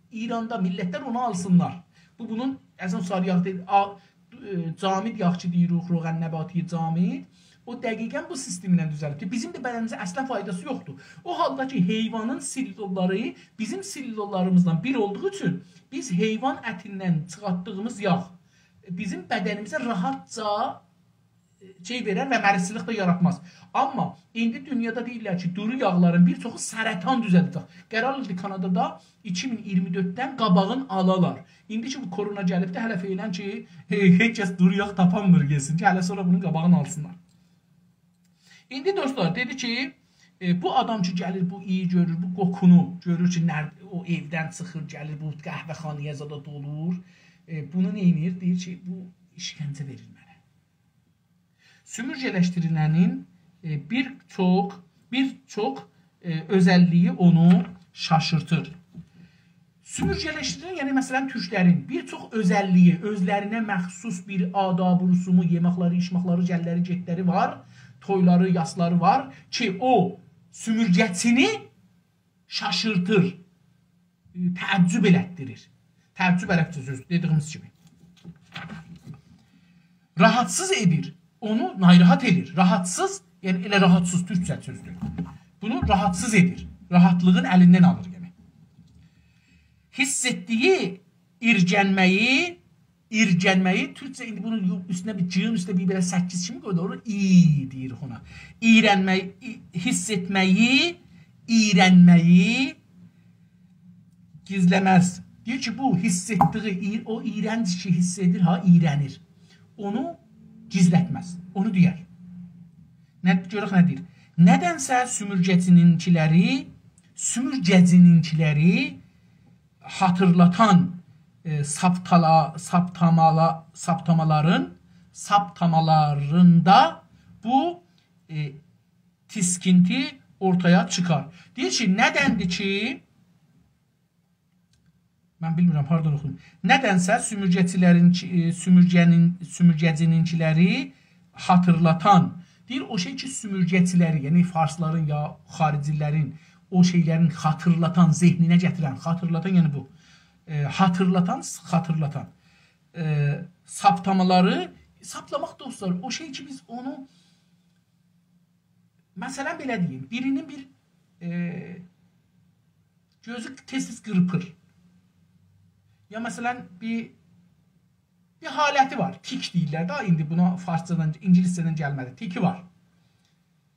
ایراندا میللتلر اونو آلسینلار. بو، بونون، اصلا، ساری یاغ دئییل، آ-، ائ، جامد یاغ کی دئییریک، روغن نباتی جامد، او دقیقا بو سیستمله دوزلیب کی، بیزیم ده بدنیمیزه اصلا فایداسی یوخدور. او حالدا کی، حیوانین سلوللاری بیزیم سلوللاریمیزلا بیر اولدوغو اوچون بیز حیوان اتیندن چیخارتدیغیمیز یاغ بیزیم بدنیمیزه راحتجا شئی وئرر و مریضچیلیک ده یاراتماز. آمما ایندی دونیادا دئییرلر کی، دورو یاغلارین بیر چوخو سرطان دوزلده‌جک. قرار ایدی کانادادا ایکی مین اییرمی دؤرددن قاباغین آلالار. ایندی کی، بو کرونا گلیبدی، هله فعلا کی، هئ-، هئچ کس دورو یاغ تاپانمیر یئسین کی، هله سونرا بونون قاباغینی آلسینلار. ایندی دوستلار، دئدی کی، ائ، بو آدام کی گلیر، بو ایی گؤرور، بو قوخونو گؤرور کی، نر-، او ائودن چیخیر، گلیر، بو قهوه‌خانایا زادا دولور. ائ، بونو نئینیر؟ دئییر کی، بو ایشکنجه وئریر منه. سومورگه‌لشدیریلنین، ائ، بیر چوخ، بیر چوخ، ائ، اؤزللیگی اونو شاشیرتیر. سومورگه‌لشدیریلن، یعنی، مثلا، تورکلرین بیر چوخ اؤزللیگی، اؤزلرینه مخصوص بیر آداب و رسومو، یئمکلری، ایچمکلری، گللری، گئتلری وار، تویلاری، یاسلاری وار کی، او سومورگه‌چینی شاشیرتیر، ائ، تعجب ائلتدیریر. تعجب عربجه سؤز، دئدیگیمیز کیمی. راحاتسیز ائدیر. اونو ناراحات ائدیر. راحاتسیز، یعنی ائله راحاتسیز تورکجه سؤزدور. بونو راحاتسیز ائدیر. راحاتلیغین الیندن آلیر، یعنی. حیس ائتدیگی ایرگنمه‌یی، ایرگنمه‌یی، تورکجه ایندی بونون یو-، اوستونه بیر جی‌نین اوستونه بیر بئله سککیز کیمی قویدو، اونو ای دئییریک اونا. ایرنمه‌یی، ای-، حیس ائتمه‌یی، ایرنمه‌یی گیزله‌مز. دئییر کی، بو حیس ائتدیگی، ای-، او ایرنج کی حیس ائدیر، ها، ایرنیر. اونو گیزلتمز، اونو دئیر. نه، گؤرک نه دئییر. نه‌دنسه سومورگه‌جینینکیلری، سومورگه‌جینینکیلری خاطیرلاتان، ائ، ساپتالا-، ساپتامالا-، ساپتامالارین، ساپتامالاریندا بو، ائ، تیسکینتی اورتایا چیخار. دئییر کی، نه‌دندیر کی، من بیلمیرم، هاردان اوخویوم. نه‌دنسه سومورگه‌چیلرین، ائ، سومورگه‌نین، سومورگه‌جینینکیلری خاطیرلاتان. دئییر، او شئی کی، سومورگه‌چیلری، یعنی فارسلارین یا خاریجیلرین او شئیلرین خاطیرلاتان، ذهنینه گتیرن، خاطیرلاتان، یعنی بو، ائ، خاطیرلاتان، خاطیرلاتان. ائ، ساپتامالاری، ساپلاماق، دوستلار، او شئی کی، بیز اونو، مثلا، بئله دئییم، بیرینین بیر، ائ، گؤزو تئز-تئز قیرپیر. یا، مثلا، بیر، بیر حالتی وار. تیک دئییرلر ده، ایندی بونا فارسجادان، اینگیلیسجه‌دن گلمه‌دی. تیکی وار.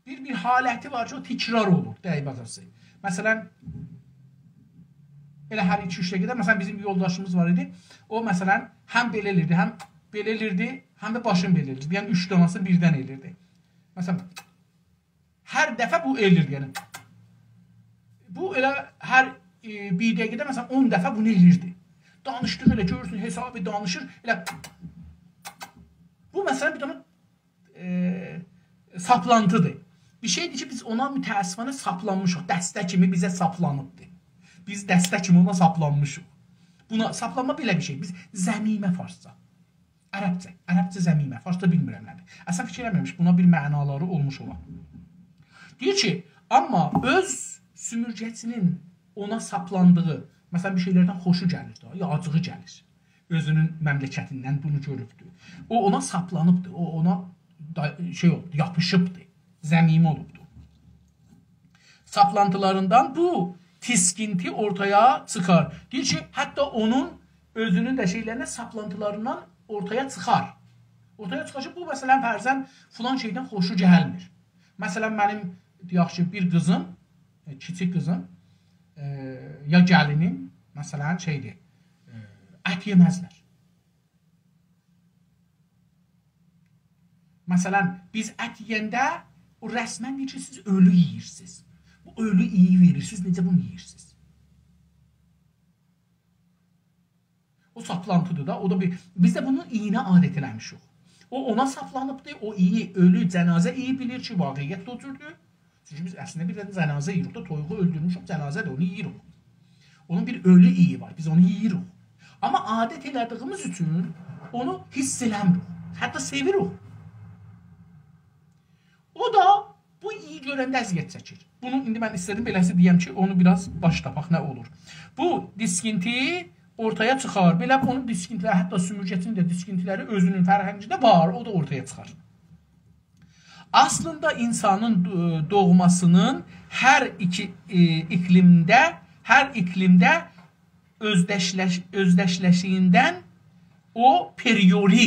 بیر، بیر حالتی وار کی، او تکرار اولور، دقیق باخارسان. مثلا، ائله هر ایکی-اوچ دقیقه‌ده، مثلا، بیزیم بیر یولداشیمیز وار ایدی. او، مثلا، هم بئله ائلیردی، هم بئله ائلیردی، هم ده باشینی بئله ائلیردی. یعنی، اوچ دنه‌سینی بیردن ائلیردی. مثلا، هر دفعه بو ائلیردی، یعنی. بو ائله هر، ائ، بیر دقیقه‌ده، مثلا، اون دفعه بونو ائلیردی. دانیشدیغی ائله گؤرورسون، حسابی دانیشیر، ائله. بو، مثلا، بیر دنه، ائ، ساپلانتیدیر. بیر شئیدیر کی، بیز اونا متأسفانه ساپلانمیشیق. دسته کیمی بیزه ساپلانیبدیر. بیز دسته کیمی اونا ساپلانمیشیق. بونا ساپلانما بئله بیر شئی. بیز ضمیمه فارسجا. عربجه، عربجه ضمیمه، فارسدا بیلمیرم نه‌دیر. اصلا فیکیر ائله‌میرم کی، بونا بیر معنالاری اولموش اولا. دئییر کی، آمما اؤز سومورگه‌چی‌نین اونا ساپلاندیغی، مثلا، بیر شئیلردن خوشو گلیر ده، یا آجیغی گلیر. اؤزونون مملکتیندن بونو گؤروبدور. او اونا ساپلانیبدیر، او اونا دا، شئی اولوبدور، یاپیشیبدیر، ضمیمه اولوبدور. ساپلانتیلاریندان بو تیسکینتی اورتایا چیخار. دئییر کی، حتی اونون اؤزونون ده شئیلرینه ساپلانتیلاریندان اورتایا چیخار. اورتایا چیخار کی، بو، مثلا، فرضاً فلان شئیدن خوشو گلمیر. مثلا، منیم، دئیک کی، بیر قیزیم، ائ، کیچیک قیزیم، ائ، یا گلینیم، مثلا، شئیدیر، ائ، ات یئمزلر. مثلا، بیز ات یئینده او رسما دئییر کی، سیز اؤلو یئییرسینیز. بو اؤلو اییی وئریر، سیز نئجه بونو یئییرسینیز؟ او ساپلانتیدیر دا، او دا بیر، بیز ده بونو اییینه عادت ائله‌میشیک. او اونا ساپلانیبدیر، او اییی، اؤلو، جنازه اییی بیلیر کی، واقعیت ده او جوردور. چونکی بیز اصلینده بیر دنه جنازه یئییریک دا، تویوغو اؤلدورموشوک، جنازه‌دیر، اونو یئییریک. اونون بیر اؤلو اییی وار، بیز اونو یئییریک. آمما عادت ائله‌دیگیمیز اوچون اونو حیس ائله‌میریک. حتی سئویریک. او دا بو اییی گؤرنده اذیت چکیر. بونو ایندی من ایسته‌دیم بئله‌سی دئیم کی، اونو بیر آز باش تاپاق، نه اولور. بو تیسکینتی اورتایا چیخار. بئله بونون تیسکینتی‌لری، حتی سومورگه‌چی‌نین ده تیسکینتی‌لری اؤزونون فرهنگینده وار، او دا اورتایا چیخار. اصلینده اینسانین دو-، دوغماسینین هر ایکی، ائ، اقلیمده، هر اقلیمده اؤزدشلش-، اؤزدشلشیندن او پریوری،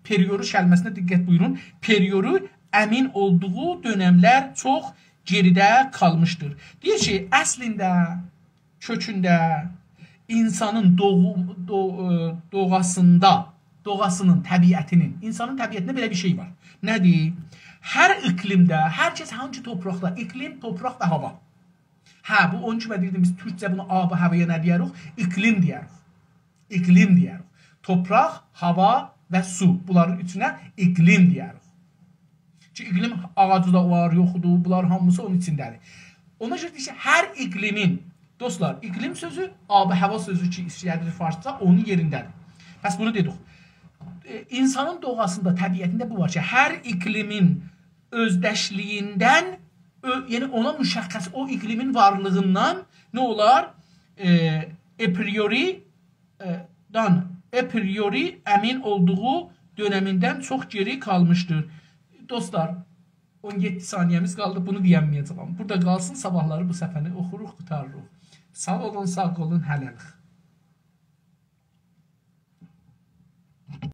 پریوری کلمه‌سینه دقت بویورون، پریوری امین اولدوغو دؤنملر چوخ گئریده قالمیشدیر. دئییر کی، اصلینده کؤکونده اینسانین دوغو-، دو-، ائ، دوغاسیندا، دوغاسینین، طبیعتینین، اینسانین طبیعتینده بئله بیر شئی وار. نه‌دیر؟ هر اقلیمده، هر کس هانسی تورپاقدا، اقلیم، تورپاق و هاوا. هه، بو اونون اوچون من دئییردیم، بیز تورکجه بونا آب و هاوایا نه دئیه‌ریک؟ اقلیم دئیه‌ریک. اقلیم دئیه‌ریک. تورپاق، هاوا و سو. بونلارین اوچونه اقلیم دئیه‌ریک. کی، اقلیم آغاجی دا وار، یوخدور، بونلار هامیسی اونون ایچینده‌دیر. اونا گؤره دئییر کی، هر اقلیمین، دوستلار، اقلیم سؤزو، آب و هاوا سؤزو کی، ایسته‌ییردی فارسجا، اونون یئرینده‌دیر. پس بونو دئدیک. ائ، اینسانین دوغاسیندا، طبیعتینده بو وار کی، هر اقلیمین اؤزدشلیگیندن، اؤ-، یعنی اونا مشخص، او اقلیمین وارلیغیندان نه اولار؟ ائ، اپریوری ائ، دان اپریوری امین اولدوغو دؤنمیندن چوخ گئری قالمیشدیر. دوستلار، اون یئددی ثانیه‌میز قالدی، بونو دئیه‌مه‌یه‌جه‌یم. بورادا قالسین، صاباحلاری بو صفحه‌نی اوخوروق، قوتاریریق. ساغ اولون، ساغ قالین، هله‌لیک.